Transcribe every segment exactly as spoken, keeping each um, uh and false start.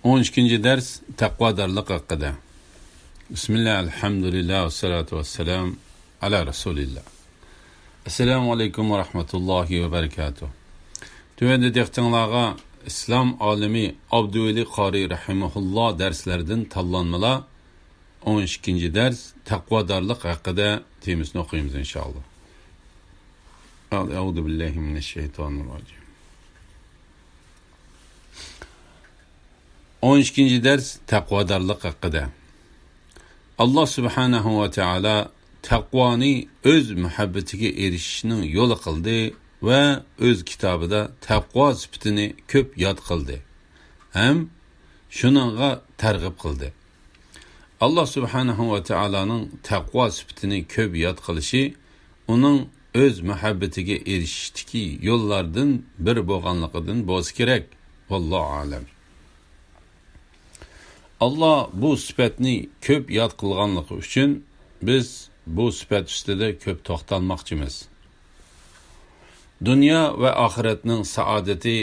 ئون ئىككىنچى دەرس تەقۋادارلىق ھەققىدە. بىسمىللا، ئەلھەمدۇلىللا، ۋەسسالاتۇ ۋەسسالام ئەلا رەسۇلىللا. ئەسسالامۇ ئەلەيكۇم ۋە رەھمەتۇللاھى ۋە بەرىكاتۇھ. تۆۋەندە دىققىتىڭلارغا ئىسلام ئالىمى ئابدۇۋەلى قارى رەھىمەھۇللا دەرسلىرىدىن تاللانمىلار، ئون ئىككىنچى دەرس تەقۋادارلىق ھەققىدە تېمىسىنى ئوقۇيمىز ئىنشائاللا. ئەئۇزۇ بىللاھى مىنەششەيتانىرراجىم. ئون ئىككىنچى دەرس تەقۋادارلىق ھەققىدە. ئاللا سۇبھانەھۇ ۋە تائالا تەقۋانى ئۆز مۇھەببىتىگە ئېرىشىشنىڭ يولى قىلدى ۋە ئۆز كىتابىدا تەقۋا سۈپىتىنى كۆپ ياد قىلدى ھەم شۇنىڭغا تەرغىب قىلدى. ئاللا سۇبھانەھۇ ۋە تائالانىڭ تەقۋا سۈپىتىنى كۆپ ياد قىلىشى ئۇنىڭ ئۆز مۇھەببىتىگە ئېرىشىشتىكى يوللاردىن بىرى بولغانلىقىدىن بولسا كېرەك. ۋاللاھۇ ئەلەم. ئاللا بۇ سۈپەتنى كۆپ ياد قىلغانلىقى ئۈچۈن بىز بۇ سۈپەت ئۈستىدە كۆپ توختالماقچىمىز. دۇنيا ۋە ئاخىرەتنىڭ سائادىتى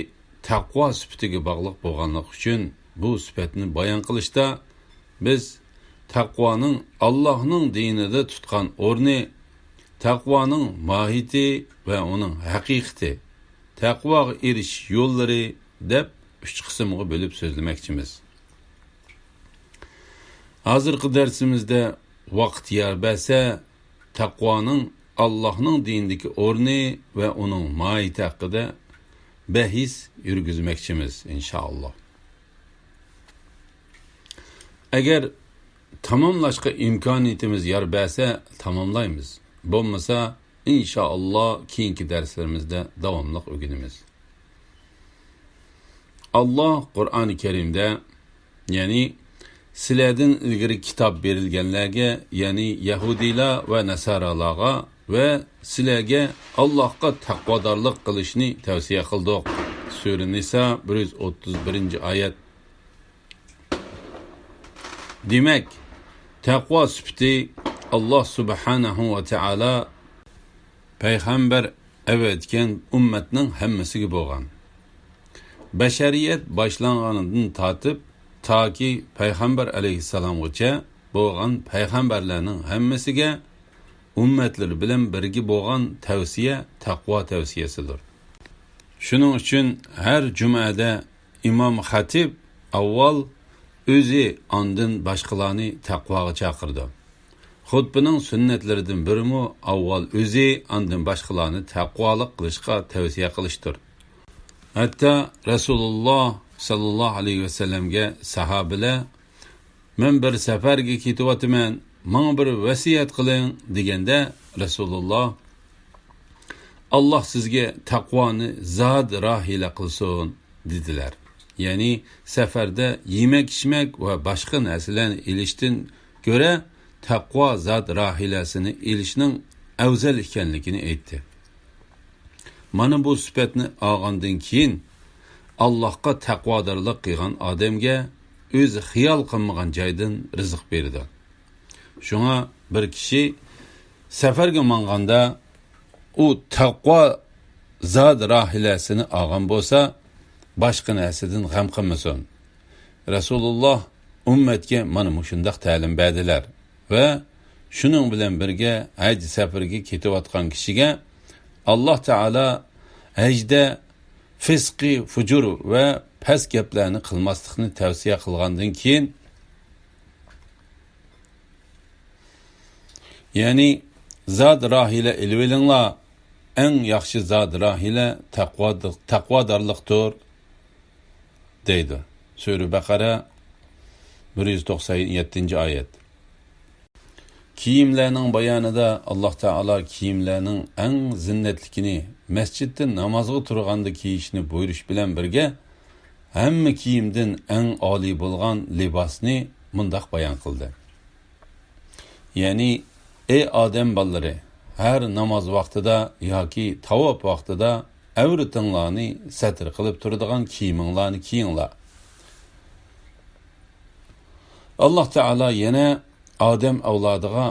تەقۋا سۈپىتىگە باغلىق بولغانلىقى ئۈچۈن بۇ سۈپەتنى بايان قىلىشتا بىز تەقۋانىڭ ئاللاھنىڭ دىنىدا تۇتقان ئورنى، تەقۋانىڭ ماھىيىتى ۋە ئۇنىڭ ھەقىقىتى، تەقۋاغا ئېرىشىش يوللىرى دەپ ئۈچ قىسىمغا بۆلۈپ سۆزلىمەكچىمىز. ھازىرقى دەرسىمىزدە ۋاقىت يار بەرسە، تەقۋانىڭ ئاللاھنىڭ دىنىدىكى ئورنى ۋە ئۇنىڭ ماھىيىتى ھەققىدە بەھس يۈرگۈزمەكچىمىز، ئىنشائاللا. ئەگەر تاماملاشقا ئىمكانىيىتىمىز يار بەرسە، تاماملايمىز. بولمىسا، ئىنشائاللا، كېيىنكى دەرسلىرىمىزدە داۋاملىق ئۆگىنىمىز. ئاللا قۇرئانى كەرىمدە، يەنى سىلەردىن ئىلگىرى كىتاب بېرىلگەنلەرگە، يەنى يەھۇدىيلار ۋە ناسارالارغا ۋە سىلەرگە ئاللاھقا تەقۋادارلىق قىلىشنى تەۋسىيە قىلدۇق. سۈرە نىسا، بىر يۈز ئوتتۇز بىرىنچى ئايەت. دېمەك، تەقۋا سۈپىتى ئاللا سۇبھانەھۇ ۋە تائالا پەيغەمبەر ئەۋەتكەن ئۈممەتنىڭ ھەممىسىگە بولغان. بەشەرىيەت باشلانغىنىدىن تارتىپ، تاكى پەيغەمبەر ئەلەيھىسسالامغىچە بولغان پەيغەمبەرلەرنىڭ ھەممىسىگە ئۈممەتلىرى بىلەن بىرگە بولغان تەۋسىيە تەقۋا تەۋسىيەسىدۇر. شۇنىڭ ئۈچۈن ھەر جۈمەدە ئىمام خەتىب ئاۋۋال ئۆزى، ئاندىن باشقىلارنى تەقۋاغا چاقىرىدۇ. خۇتبىنىڭ سۈننەتلىرىدىن بىرىمۇ ئاۋۋال ئۆزى، ئاندىن باشقىلارنى تەقۋالىق قىلىشقا تەۋسىيە قىلىشتۇر. ھەتتا رەسۇلۇللا ساللاللاھۇ ئەلەيھى ۋەسەللەمگە ساھابىلەر، «مەن بىر سەپەرگە كېتىۋاتىمەن، ماڭا بىر ۋەسىيەت قىلىڭ» دېگەندە، رەسۇلۇللا، «ئاللا سىزگە تەقۋانى زاد راھىلە قىلسۇن» دېدىلەر. يەنى سەپەردە يېمەك-ئىچمەك ۋە باشقا نەرسىلەرنى ئېلىشتىن كۆرە تەقۋا زاد راھىلەسىنى ئېلىشنىڭ ئەۋزەل ئىكەنلىكىنى ئېيتتى. مانا بۇ سۈپەتنى ئالغاندىن كېيىن، ئاللاھقا تەقۋادارلىق قىلغان ئادەمگە ئۆزى خىيال قىلمىغان جايدىن رىزىق بېرىدۇ. شۇڭا بىر كىشى سەپەرگە ماڭغاندا، ئۇ تەقۋا زاد راھىلەسىنى ئالغان بولسا، باشقا نەرسىدىن غەم قىلمىسۇن. رەسۇلۇللا ئۈممەتكە مانا مۇشۇنداق تەلىم بەردىلەر ۋە شۇنىڭ بىلەن بىرگە ھەج سەپىرىگە كېتىۋاتقان كىشىگە ئاللا تائالا ھەجدە فىسقى، فۇجۇر ۋە پەس گەپلەرنى قىلماسلىقنى تەۋسىيە قىلغاندىن كېيىن، يەنى، «زاد راھىلە ئېلىۋېلىڭلار، ئەڭ ياخشى زاد راھىلە تەقۋا-، تەقۋادارلىقتۇر» دەيدۇ. سۈرە بەقەرە، بىر يۈز توقسان يەتتىنچى ئايەت. كىيىملەرنىڭ بايانىدا ئاللا تائالا كىيىملەرنىڭ ئەڭ زىننەتلىكىنى مەسچىتتە نامازغا تۇرغاندا كىيىشنى بۇيرۇش بىلەن بىرگە، ھەممە كىيىمدىن ئەڭ ئالىي بولغان لىباسنى مۇنداق بايان قىلدى. يەنى، ئەي ئادەم بالىلىرى، ھەر ناماز ۋاقتىدا ياكى تاۋاپ ۋاقتىدا ئەۋرىتىڭلارنى سەتىر قىلىپ تۇرىدىغان كىيىمىڭلارنى كىيىڭلار. ئاللا تائالا يەنە ئادەم ئەۋلادىغا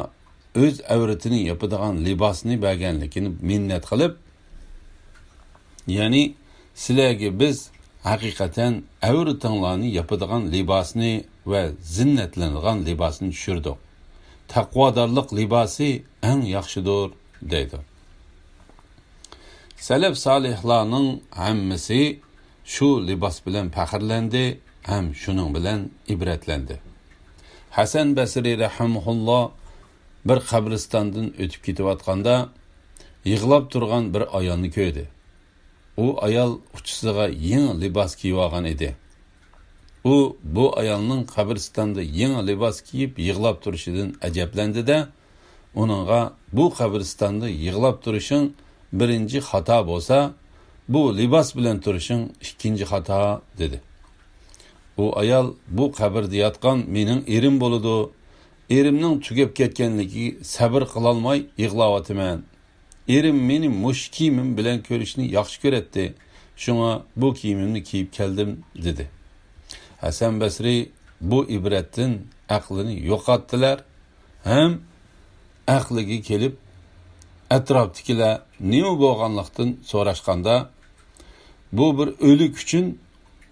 ئۆز ئەۋرىتىنى ياپىدىغان لىباسنى بەرگەنلىكىنى مىننەت قىلىپ، يەنى، سىلەرگە بىز ھەقىقەتەن ئەۋرىتىڭلارنى ياپىدىغان لىباسنى ۋە زىننەتلىنىدىغان لىباسنى چۈشۈردۇق. تەقۋادارلىق لىباسى ئەڭ ياخشىدۇر، دەيدۇ. سەلەف سالىھلارنىڭ ھەممىسى شۇ لىباس بىلەن پەخىرلەندى ھەم شۇنىڭ بىلەن ئىبرەتلەندى. ھەسەن بەسرى رەھىمەھۇللا بىر قەبرىستاندىن ئۆتۈپ كېتىۋاتقاندا، يىغلاپ تۇرغان بىر ئايالنى كۆردى. ئۇ ئايال ئۇچىسىغا يېڭى لىباس كىيىۋالغان ئىدى. ئۇ بۇ ئايالنىڭ قەبرىستاندا يېڭى لىباس كىيىپ يىغلاپ تۇرۇشىدىن ئەجەبلەندى-دە، ئۇنىڭغا، «بۇ قەبرىستاندا يىغلاپ تۇرۇشۇڭ بىرىنچى خاتا بولسا، بۇ لىباس بىلەن تۇرۇشۇڭ ئىككىنچى خاتا» دېدى. ئۇ ئايال، «بۇ قەبرىدە ياتقان مېنىڭ ئېرىم بولىدۇ. ئېرىمنىڭ تۈگەپ كەتكەنلىكىگە سەۋر قىلالماي يىغلاۋاتىمەن. ئېرىم مېنى مۇشۇ كىيىمىم بىلەن كۆرۈشنى ياخشى كۆرەتتى. شۇڭا بۇ كىيىمىمنى كىيىپ كەلدىم» دېدى. ھەسەن بەسرى بۇ ئىبرەتتىن ئەقلىنى يوقاتتىلەر ھەم ئەقلىگە كېلىپ، ئەتراپتىكىلەر نېمە بولغانلىقتىن سوراشقاندا، بۇ بىر ئۆلۈك ئۈچۈن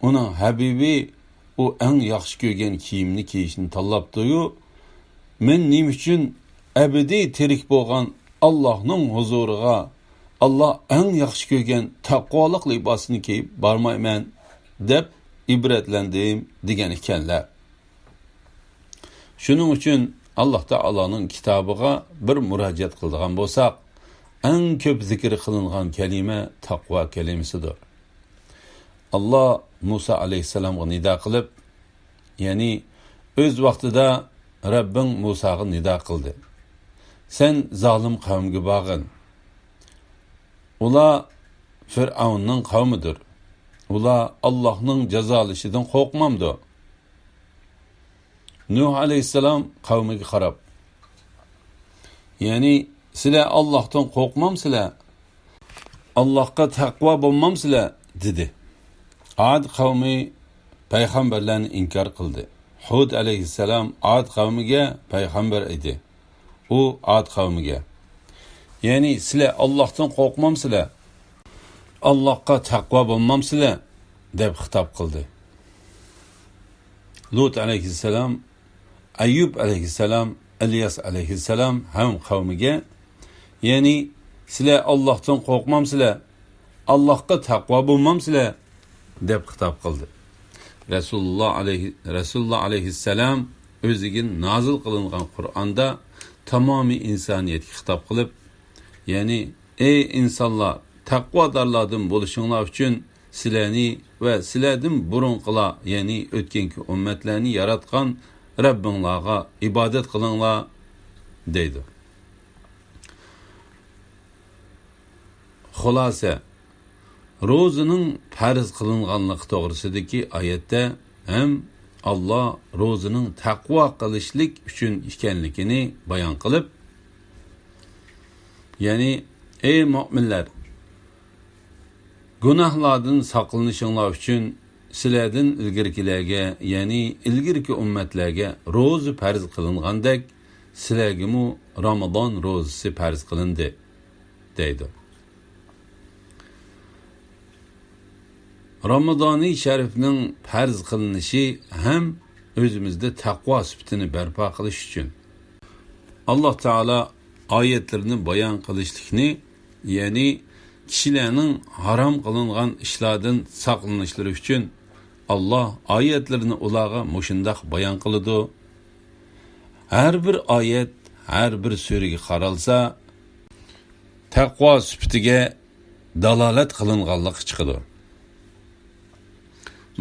ئۇنىڭ ھەبىبى ئۇ ئەڭ ياخشى كۆرگەن كىيىمنى كىيىشنى تاللاپتۇ-يۇ، مەن نېمە ئۈچۈن ئەبەدىي تىرىك بولغان ئاللاھنىڭ ھۇزۇرىغا ئاللاھ ئەڭ ياخشى كۆرگەن تەقۋالىق لىباسىنى كىيىپ بارمايمەن دەپ ئىبرەتلەندىم دېگەن ئىكەنلەر. شۇنىڭ ئۈچۈن ئاللاھ تائالانىڭ كىتابىغا بىر مۇراجىئەت قىلىدىغان بولساق، ئەڭ كۆپ زىكىر قىلىنغان كەلىمە تەقۋا كەلىمىسىدۇر. ئاللاھ مۇسا ئەلەيھىسسالامغا نىدا قىلىپ، يەنى ئۆز ۋاقتىدا رەببىڭ مۇساغا نىدا قىلدى. سەن زالىم قەۋمگە بارغىن. ئۇلار فىرئەۋننىڭ قەۋمىدۇر. ئۇلار ئاللاھنىڭ جازالىشىدىن قورقمامدۇ؟ نۇھ ئەلەيھىسسالام قەۋمىگە قاراپ، يەنى، سىلەر ئاللاھتىن قورقمامسىلەر؟ ئاللاھقا تەقۋا بولمامسىلەر؟ دېدى. ئاد قەۋمى پەيغەمبەرلەرنى ئىنكار قىلدى. ھۇد ئەلەيھىسسالام ئاد قەۋمىگە پەيغەمبەر ئىدى. ئۇ ئاد قەۋمىگە، يەنى، سىلەر ئاللاھتىن قورقمامسىلەر؟ ئاللاھقا تەقۋا بولمامسىلەر؟ دەپ خىتاب قىلدى. لۇت ئەلەيھىسسالام، ئەييۇب ئەلەيھىسسالام، ئىلياس ئەلەيھىسسالام ھەم قەۋمىگە، يەنى، سىلەر ئاللاھتىن قورقمامسىلەر؟ ئاللاھقا تەقۋا بولمامسىلەر؟ دەپ خىتاب قىلدى. رەسۇلۇللا ئەلەيھى، رەسۇلۇللا ئەلەيھىسسالام ئۆزىگە نازىل قىلىنغان قۇرئاندا تامامىي ئىنسانىيەتكە خىتاب قىلىپ، يەنى، ئەي ئىنسانلار، تەقۋادارلاردىن بولۇشۇڭلار ئۈچۈن سىلەرنى ۋە سىلەردىن بۇرۇنقىلار، يەنى ئۆتكەنكى ئۈممەتلەرنى ياراتقان رەببىڭلارغا ئىبادەت قىلىڭلار، دەيدۇ. خۇلاسە، روزىنىڭ پەرز قىلىنغانلىقى توغرىسىدىكى ئايەتتە ھەم ئاللا روزىنىڭ تەقۋا قىلىشلىك ئۈچۈن ئىكەنلىكىنى بايان قىلىپ، يەنى، ئەي مۆمىنلەر، گۇناھلاردىن ساقلىنىشىڭلار ئۈچۈن سىلەردىن ئىلگىرىكىلەرگە، يەنى ئىلگىرىكى ئۈممەتلەرگە روزا پەرز قىلىنغاندەك، سىلەرگىمۇ رامىزان روزىسى پەرز قىلىندى، دەيدۇ. رامىزانى شەرىپنىڭ پەرز قىلىنىشى ھەم ئۆزىمىزدە تەقۋا سۈپىتىنى بەرپا قىلىش ئۈچۈن، ئاللا تائالا ئايەتلىرىنى بايان قىلىشلىكنى، يەنى كىشىلەرنىڭ ھارام قىلىنغان ئىشلاردىن ساقلىنىشلىرى ئۈچۈن، ئاللا ئايەتلىرىنى ئۇلارغا مۇشۇنداق بايان قىلىدۇ. ھەر بىر ئايەت، ھەر بىر سۈرىگە قارالسا، تەقۋا سۈپىتىگە دالالەت قىلىنغانلىقى چىقىدۇ.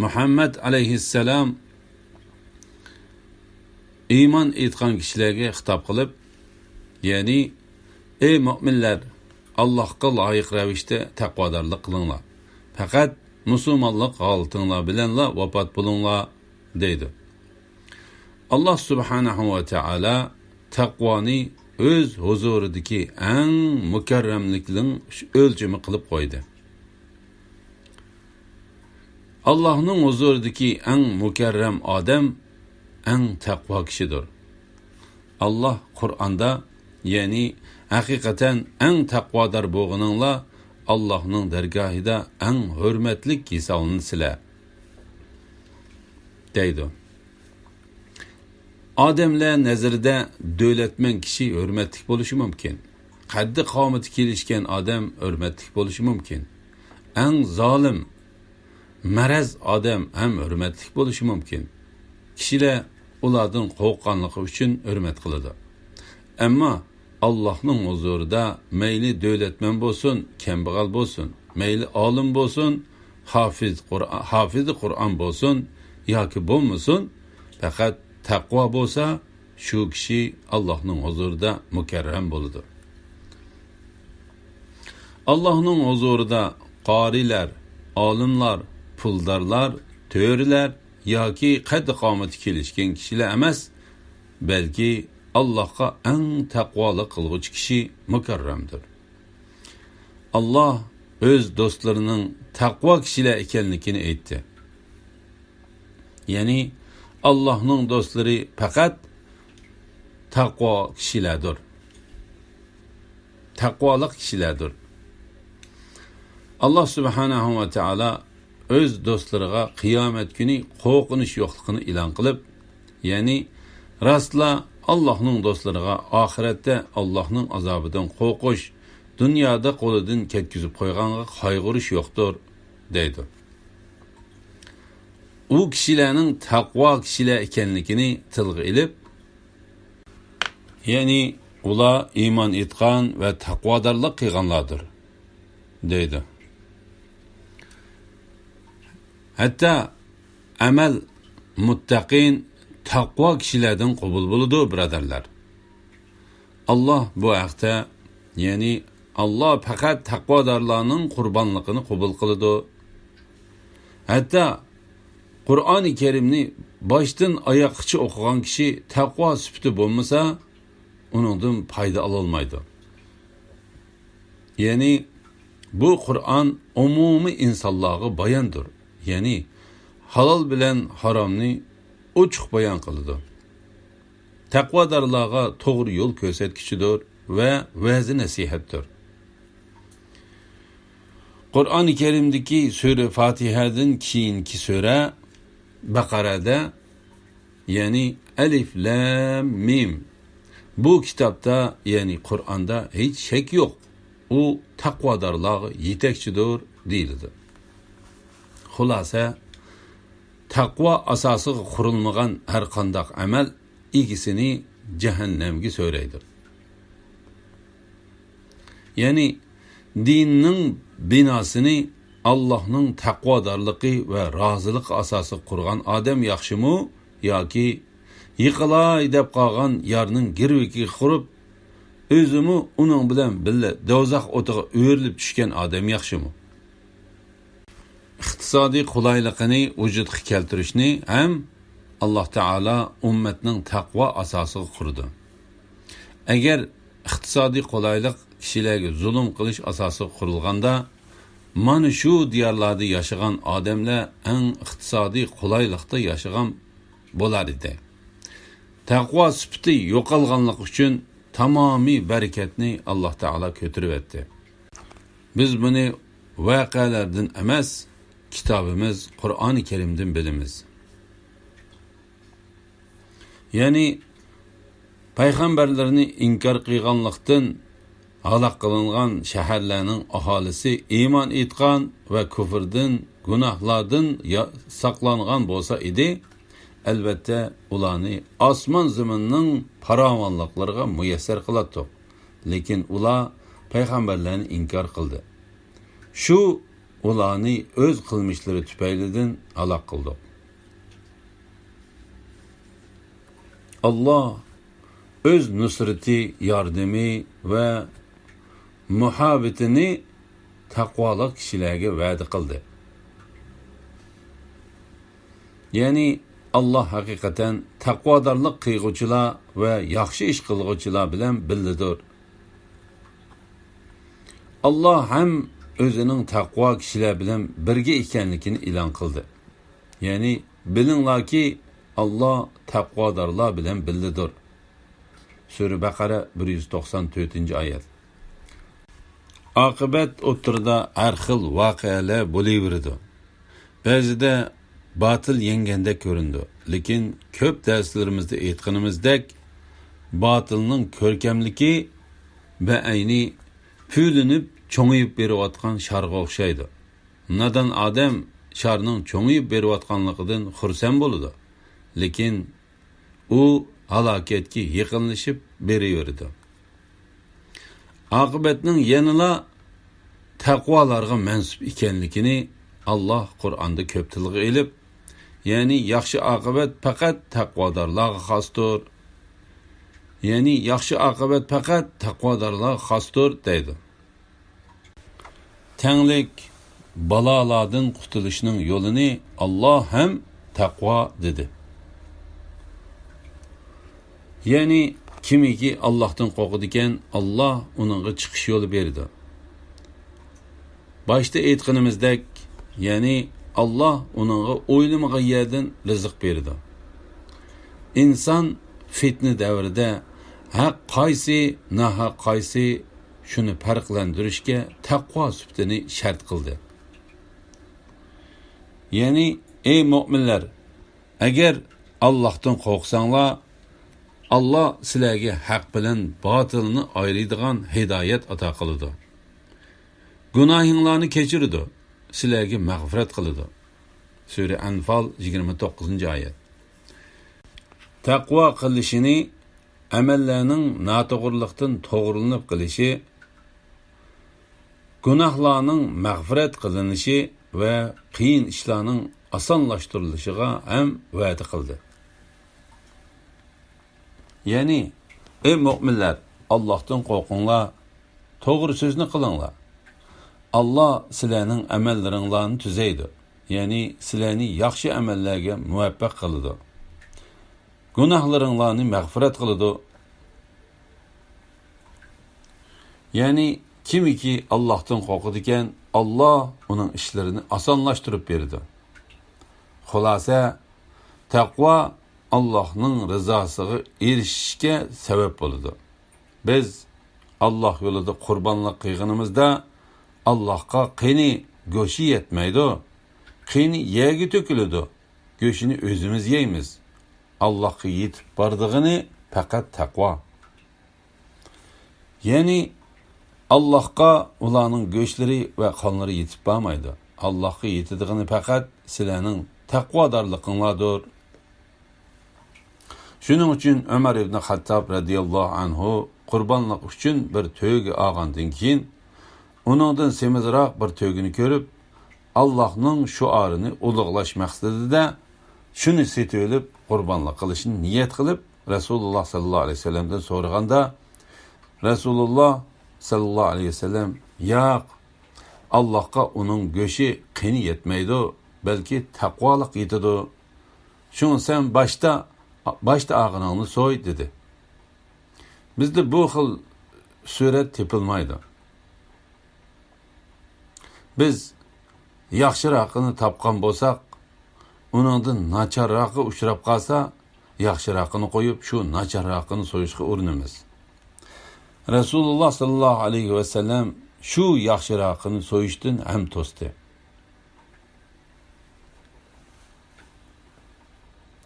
مۇھەممەد ئەلەيھىسسالام ئىمان ئېيتقان كىشىلەرگە خىتاب قىلىپ، يەنى، ئەي مۆمىنلەر، ئاللاھقا لايىق رەۋىشتە تەقۋادارلىق قىلىڭلار. پەقەت مۇسۇلمانلىق ھالىتىڭلار بىلەنلا ۋاپات بولۇڭلار، دەيدۇ. ئاللا سۇبھانەھۇ ۋە تائالا تەقۋانى ئۆز ھۇزۇرىدىكى ئەڭ مۇكەررەملىكنىڭ ئۆلچىمى قىلىپ قويدى. ئاللاھنىڭ ھۇزۇرىدىكى ئەڭ مۇكەررەم ئادەم ئەڭ تەقۋا كىشىدۇر. ئاللاھ قۇرئاندا، يەنى، ھەقىقەتەن ئەڭ تەقۋادار بولغىنىڭلار ئاللاھنىڭ دەرگاھىدا ئەڭ ھۆرمەتلىك ھېسابلىنىسىلەر، دەيدۇ. ئادەملەر نەزىرىدە دۆلەتمەن كىشى ھۆرمەتلىك بولۇشى مۇمكىن. قەددى-قامىتى كېلىشكەن ئادەم ھۆرمەتلىك بولۇشى مۇمكىن. ئەڭ زالىم، مەرەز ئادەم ھەم ھۆرمەتلىك بولۇشى مۇمكىن. كىشىلەر ئۇلاردىن قورققانلىقى ئۈچۈن ھۆرمەت قىلىدۇ. ئەمما ئاللاھنىڭ ھۇزۇرىدا مەيلى دۆلەتمەن بولسۇن، كەمبەغەل بولسۇن، مەيلى ئالىم بولسۇن، ھافىز قۇرئان، ھافىزى قۇرئان بولسۇن ياكى بولمىسۇن، پەقەت تەقۋا بولسا، شۇ كىشى ئاللاھنىڭ ھۇزۇرىدا مۇكەررەم بولىدۇ. ئاللاھنىڭ ھۇزۇرىدا قارىلەر، ئالىملار، پۇلدارلار، تۆرىلەر ياكى قەددى-قامىتى كېلىشكەن كىشىلەر ئەمەس، بەلكى ئاللاھقا ئەڭ تەقۋالىق قىلغۇچى كىشى مۇكەررەمدۇر. ئاللاھ ئۆز دوستلىرىنىڭ تەقۋا كىشىلەر ئىكەنلىكىنى ئېيتتى. يەنى ئاللاھنىڭ دوستلىرى پەقەت تەقۋا كىشىلەردۇر. تەقۋالىق كىشىلەردۇر. ئاللاھ سۇبھانەھۇ ۋە تائالا ئۆز دوستلىرىغا قىيامەت كۈنى قورقۇنچ يوقلۇقىنى ئېلان قىلىپ، يەنى راستلا ئاللاھنىڭ دوستلىرىغا ئاخىرەتتە ئاللاھنىڭ ئازابىدىن قورقۇش، دۇنيادا قولىدىن كەتكۈزۈپ قويغانغا قايغۇرۇش يوقتۇر، دەيدۇ. ئۇ كىشىلەرنىڭ تەقۋا كىشىلەر ئىكەنلىكىنى تىلغا ئېلىپ، يەنى ئۇلار ئىمان ئېيتقان ۋە تەقۋادارلىق قىلغانلاردۇر، دەيدۇ. ھەتتا ئەمەل مۇتتەقىن، تەقۋا كىشىلەردىن قوبۇل بولىدۇ، بۇرادەرلەر. ئاللاھ بۇ ھەقتە، يەنى ئاللاھ پەقەت تەقۋادارلارنىڭ قۇربانلىقىنى قوبۇل قىلىدۇ. ھەتتا قۇرئانى كەرىمنى باشتىن ئاياققىچە ئوقۇغان كىشى تەقۋا سۈپىتى بولمىسا، ئۇنىڭدىن پايدا ئالالمايدۇ. يەنى بۇ قۇرئان ئومۇمىي ئىنسانلارغا باياندۇر. يەنى ھالال بىلەن ھارامنى ئوچۇق بايان قىلىدۇ. تەقۋادارلارغا توغرا يول كۆرسەتكۈچىدۇر ۋە ۋەزى نەسىھەتتۇر. قۇرئانى كەرىمدىكى سۈرە فاتىھەدىن كېيىنكى سۈرە بەقەرەدە، يەنى ئەلىف لام مىم، بۇ كىتابتا، يەنى قۇرئاندا ھېچ شەك يوق، ئۇ تەقۋادارلارغا يېتەكچىدۇر، دېيىلىدۇ. خۇلاسە، تەقۋا ئاساسىغا قۇرۇلمىغان ھەرقانداق ئەمەل ئىگىسىنى جەھەننەمگە سۆرەيدۇ. يەنى دىننىڭ بىناسىنى ئاللاھنىڭ تەقۋادارلىقى ۋە رازىلىقى ئاساسىغا قۇرغان ئادەم ياخشىمۇ ياكى يىقىلاي دەپ قالغان يارنىڭ گىرۋىكىگە قۇرۇپ، ئۆزىمۇ ئۇنىڭ بىلەن بىللە دوزاخ ئوتىغا ئۆرۈلۈپ چۈشكەن ئادەم ياخشىمۇ؟ ئىقتىسادىي قولايلىقىنى ۋۇجۇدقا كەلتۈرۈشنى ھەم ئاللاھ تائالا ئۈممەتنىڭ تەقۋا ئاساسىغا قۇرىدۇ. ئەگەر ئىقتىسادىي قولايلىق كىشىلەرگە زۇلۇم قىلىش ئاساسىغا قۇرۇلغاندا، مانا شۇ دىيارلاردا ياشىغان ئادەملەر ئەڭ ئىقتىسادىي قولايلىقتا ياشىغان بولار ئىدى. تەقۋا سۈپىتى يوقالغانلىقى ئۈچۈن تامامىي بەرىكەتنى ئاللاھ تائالا كۆتۈرۈۋەتتى. بىز بۇنى ۋەقەلەردىن ئەمەس، كىتابىمىز قۇرئانى كەرىمدىن بىلىمىز. يەنى پەيغەمبەرلىرىنى ئىنكار قىلغانلىقتىن ھالاك قىلىنغان شەھەرلەرنىڭ ئاھالىسى ئىمان ئېيتقان ۋە كۇفردىن، گۇناھلاردىن يا-، ساقلانغان بولسا ئىدى، ئەلۋەتتە، ئۇلارنى ئاسمان زېمىننىڭ پاراۋانلىقلىرىغا مۇيەسسەر قىلاتتۇق. لېكىن ئۇلار پەيغەمبەرلەرنى ئىنكار قىلدى. شۇ ئۇلارنى ئۆز قىلمىشلىرى تۈپەيلىدىن ھالاك قىلدۇق. ئاللاھ ئۆز نۇسرىتى، ياردىمى ۋە مۇھاببىتىنى تەقۋالىق كىشىلەرگە ۋەدە قىلدى. يەنى ئاللاھ ھەقىقەتەن تەقۋادارلىق قىلغۇچىلار ۋە ياخشى ئىش قىلغۇچىلار بىلەن بىللىدۇر. ئاللاھ ھەم ئۆزىنىڭ تەقۋا كىشىلەر بىلەن بىرگە ئىكەنلىكىنى ئېلان قىلدى. يەنى بىلىڭلاركى، ئاللاھ تەقۋادارلار بىلەن بىللىدۇر. سۈرە بەقەرە، بىر يۈز توقسان تۆتىنچى ئايەت. ئاقىۋەت ئوتتۇرىدا ھەر خىل ۋەقەلەر بولۇۋېرىدۇ. بەزىدە باتىل يەڭگەندەك كۆرۈنىدۇ. لېكىن كۆپ دەرسلىرىمىزدە ئېيتقىنىمىزدەك، باتىلنىڭ كۆركەملىكى بەئەينى پۈۋلىنىپ چوڭىيىپ بېرىۋاتقان شارغا ئوخشايدۇ. نادان ئادەم شارنىڭ چوڭىيىپ بېرىۋاتقانلىقىدىن خۇرسەن بولىدۇ. لېكىن ئۇ ھالاكەتكە يېقىنلىشىپ بېرىۋېرىدۇ. ئاقىۋەتنىڭ يەنىلا تەقۋالارغا مەنسۇپ ئىكەنلىكىنى ئاللاھ قۇرئاندا كۆپ تىلغا ئېلىپ، يەنى ياخشى ئاقىۋەت پەقەت تەقۋادارلارغا خاستۇر. يەنى ياخشى ئاقىۋەت پەقەت تەقۋادارلارغا خاستۇر دەيدۇ. تەڭلىك، بالالاردىن قۇتۇلۇشنىڭ يولىنى ئاللاھ ھەم تەقۋا دېدى. يەنى كىمكى ئاللاھتىن قورقىدىكەن، ئاللاھ ئۇنىڭغا چىقىش يولى بېرىدۇ. باشتا ئېيتقىنىمىزدەك، يەنى ئاللاھ ئۇنىڭغا ئويلىمىغان يەردىن رىزىق بېرىدۇ. ئىنسان فىتنە دەۋرىدە ھەق قايسى، ناھەق قايسى، شۇنى پەرقلەندۈرۈشكە تەقۋا سۈپىتىنى شەرت قىلدى. يەنى، ئەي مۆمىنلەر، ئەگەر ئاللاھتىن قورقساڭلار، ئاللاھ سىلەرگە ھەق بىلەن باتىلنى ئايرىيدىغان ھىدايەت ئاتا قىلىدۇ. گۇناھىڭلارنى كەچۈرىدۇ، سىلەرگە مەغپىرەت قىلىدۇ. سۈرە ئەنفال، يىگىرمە توققۇزىنچى ئايەت. تەقۋا قىلىشىنى ئەمەللەرنىڭ ناتوغرىلىقتىن توغرىلىنىپ قېلىشى، گۇناھلارنىڭ مەغپىرەت قىلىنىشى ۋە قىيىن ئىشلارنىڭ ئاسانلاشتۇرۇلۇشىغا ھەم ۋەدە قىلدى. يەنى، ئەي مۆمىنلەر، ئاللاھتىن قورقۇڭلار، توغرا سۆزنى قىلىڭلار. ئاللاھ سىلەرنىڭ ئەمەللىرىڭلارنى تۈزەيدۇ، يەنى سىلەرنى ياخشى ئەمەللەرگە مۇۋەپپەق قىلىدۇ. گۇناھلىرىڭلارنى مەغپىرەت قىلىدۇ. يەنى كىمكى ئاللاھتىن قورقىدىكەن، ئاللاھ ئۇنىڭ ئىشلىرىنى ئاسانلاشتۇرۇپ بېرىدۇ. خۇلاسە، تەقۋا ئاللاھنىڭ رىزاسىغا ئېرىشىشكە سەۋەب بولىدۇ. بىز ئاللاھ يولىدا قۇربانلىق قىلغىنىمىزدا، ئاللاھقا قېنى گۆشى يەتمەيدۇ، قېنى يەرگە تۆكۈلىدۇ، گۆشىنى ئۆزىمىز يەيمىز. ئاللاھقا يېتىپ بارىدىغىنى پەقەت تەقۋا. يەنى ئاللاھقا ئۇلارنىڭ گۆشلىرى ۋە قانلىرى يېتىپ بارمايدۇ. ئاللاھقا يېتىدىغىنى پەقەت سىلەرنىڭ تەقۋادارلىقىڭلاردۇر. شۇنىڭ ئۈچۈن ئۆمەر ئىبنى خەتتاب رەزىياللاھۇ ئەنھۇ قۇربانلىق ئۈچۈن بىر تۆگە ئالغاندىن كېيىن، ئۇنىڭدىن سېمىزراق بىر تۆگىنى كۆرۈپ، ئاللاھنىڭ شوئارىنى ئۇلۇغلاش مەقسىتىدە شۇنى سېتىۋېلىپ قۇربانلىق قىلىشنى نىيەت قىلىپ، رەسۇلۇللاھ سەللەللاھۇ ئەلەيھى ۋەسەللەمدىن سورىغاندا، رەسۇلۇللاھ سەللەللاھۇ ئەلەيھى ۋەسەللەم، ياق، ئاللاھقا ئۇنىڭ گۆشى قېنى يەتمەيدۇ، بەلكى تەقۋالىق يېتىدۇ. شۇڭا سەن باشتا، باشتا ئالغىنىڭنى سوي، دېدى. بىزدە بۇ خىل سۈرەت تېپىلمايدۇ. بىز ياخشىراقىنى تاپقان بولساق، ئۇنىڭدىن ناچارراقى ئۇچراپ قالسا، ياخشىراقىنى قويۇپ، شۇ ناچارراقىنى سويۇشقا ئۇرۇنىمىز. رەسۇلۇللاھ سەللەللاھۇ ئەلەيھى ۋەسەللەم شۇ ياخشىراقىنى سويۇشتىن ھەم توستى.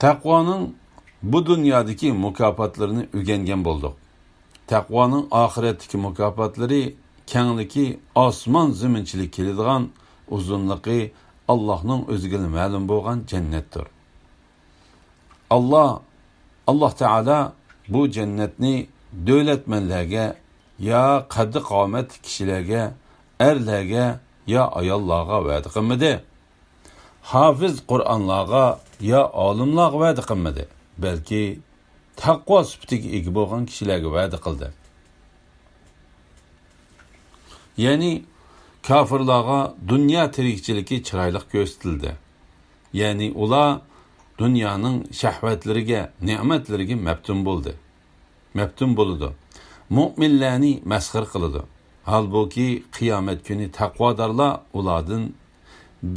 تەقۋانىڭ بۇ دۇنيادىكى مۇكاپاتلىرىنى ئۆگەنگەن بولدۇق. تەقۋانىڭ ئاخىرەتتىكى مۇكاپاتلىرى كەڭلىكى ئاسمان زېمىنچىلىك كېلىدىغان، ئۇزۇنلۇقى ئاللاھنىڭ ئۆزىگىلا مەلۇم بولغان جەننەتتۇر. ئاللاھ، ئاللاھ تائالا بۇ جەننەتنى دۆلەتمەنلەرگە يا قەددى قامەتلىك كىشىلەرگە، ئەرلەرگە يا ئاياللارغا ۋەدە قىلمىدى. ھافىز قۇرئانلارغا يا ئالىملارغا ۋەدە قىلمىدى، بەلكى تەقۋا سۈپىتىگە ئىگە بولغان كىشىلەرگە ۋەدە قىلدى. يەنى كاپىرلارغا دۇنيا تىرىكچىلىكى چىرايلىق كۆرسىتىلدى. يەنى ئۇلار دۇنيانىڭ شەھۋەتلىرىگە، نېمەتلىرىگە مەپتۇن بولدى. مەپتۇن بولىدۇ. مۆمىنلەرنى مەسخىرە قىلىدۇ. ھالبۇكى، قىيامەت كۈنى تەقۋادارلار ئۇلاردىن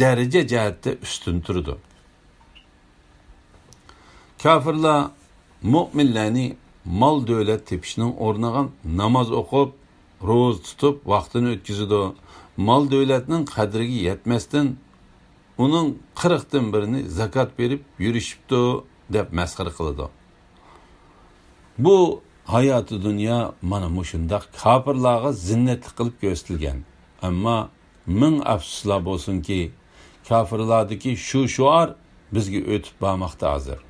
دەرىجە جەھەتتە ئۈستۈن تۇرىدۇ. كاپىرلار مۆمىنلەرنى مال-دۆلەت تېپىشنىڭ ئورنىغا ناماز ئوقۇپ، روزا تۇتۇپ ۋاقتىنى ئۆتكۈزىدۇ، مال-دۆلەتنىڭ قەدرىگە يەتمەستىن، ئۇنىڭ قىرىقتىن بىرىنى زاكات بېرىپ يۈرۈشۈپتۇ، دەپ مەسخىرە قىلىدۇ. بۇ ھاياتى دۇنيا مانا مۇشۇنداق كاپىرلارغا زىننەتلىك قىلىپ كۆرسىتىلگەن. ئەمما مىڭ ئەپسۇسلار بولسۇنكى، كاپىرلاردىكى شۇ شوئار بىزگە ئۆتۈپ بارماقتا ھازىر.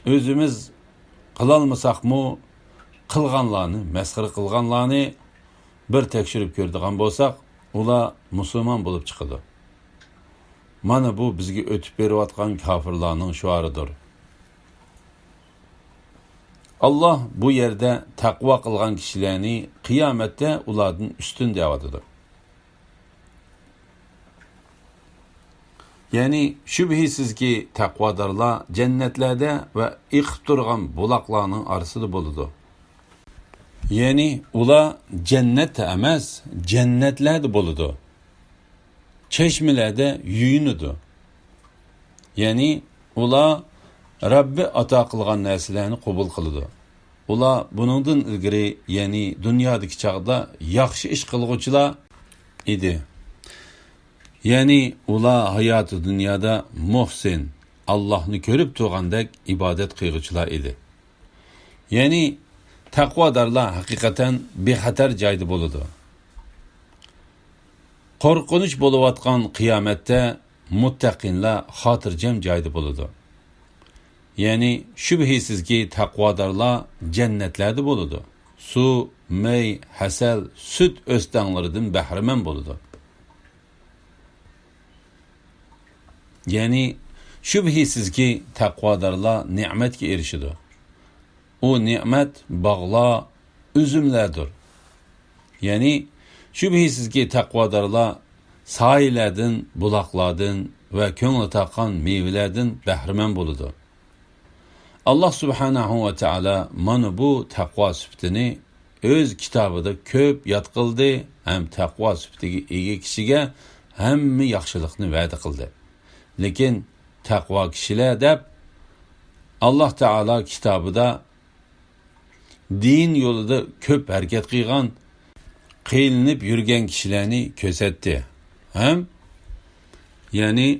ئۆزىمىز قىلالمىساقمۇ، قىلغانلارنى، مەسخىرە قىلغانلارنى بىر تەكشۈرۈپ كۆرىدىغان بولساق، ئۇلار مۇسۇلمان بولۇپ چىقىدۇ. مانا بۇ بىزگە ئۆتۈپ بېرىۋاتقان كاپىرلارنىڭ شوئارىدۇر. ئاللاھ بۇ يەردە تەقۋا قىلغان كىشىلەرنى قىيامەتتە ئۇلاردىن ئۈستۈن دەۋاتىدۇ. يەنى، شۈبھىسىزكى، تەقۋادارلار جەننەتلەردە ۋە ئېقىپ تۇرغان بۇلاقلارنىڭ ئارىسىدا بولىدۇ. يەنى، ئۇلار جەننەتتە ئەمەس، جەننەتلەردە بولىدۇ. چەشمىلەردە يۇيۇنىدۇ. يەنى، ئۇلار رەببى ئاتا قىلغان نەرسىلەرنى قوبۇل قىلىدۇ. ئۇلار بۇنىڭدىن ئىلگىرى، يەنى دۇنيادىكى چاغدا ياخشى ئىش قىلغۇچىلار ئىدى. يەنى ئۇلار ھاياتى دۇنيادا مۇھسىن، ئاللاھنى كۆرۈپ تۇرغاندەك ئىبادەت قىلغۇچىلار ئىدى. يەنى تەقۋادارلار ھەقىقەتەن بىخەتەر جايدا بولىدۇ. قورقۇنچ بولۇۋاتقان قىيامەتتە مۇتتەقىنلار خاتىرجەم جايدا بولىدۇ. يەنى شۈبھىسىزكى، تەقۋادارلار جەننەتلەردە بولىدۇ. سۇ، مەي، ھەسەل، سۈت ئۆستەڭلىرىدىن بەھرىمەن بولىدۇ. يەنى شۈبھىسىزكى، تەقۋادارلار نېمەتكە ئېرىشىدۇ. ئۇ نېمەت باغلار، ئۈزۈملەردۇر. يەنى شۈبھىسىزكى، تەقۋادارلار سايىلەردىن، بۇلاقلاردىن ۋە كۆڭلى تاققان مېۋىلەردىن بەھرىمەن بولىدۇ. ئاللاھ سۇبھانەھۇ ۋە تائالا مانا بۇ تەقۋا سۈپىتىنى ئۆز كىتابىدا كۆپ ياد قىلدى ھەم تەقۋا سۈپىتىگە ئىگە كىشىگە ھەممە ياخشىلىقنى ۋەدە قىلدى. لېكىن تەقۋا كىشىلەر دەپ ئاللاھ تائالا كىتابىدا دىن يولىدا كۆپ ھەرىكەت قىلغان، قىينىلىپ يۈرگەن كىشىلەرنى كۆرسەتتى ھەم، يەنى،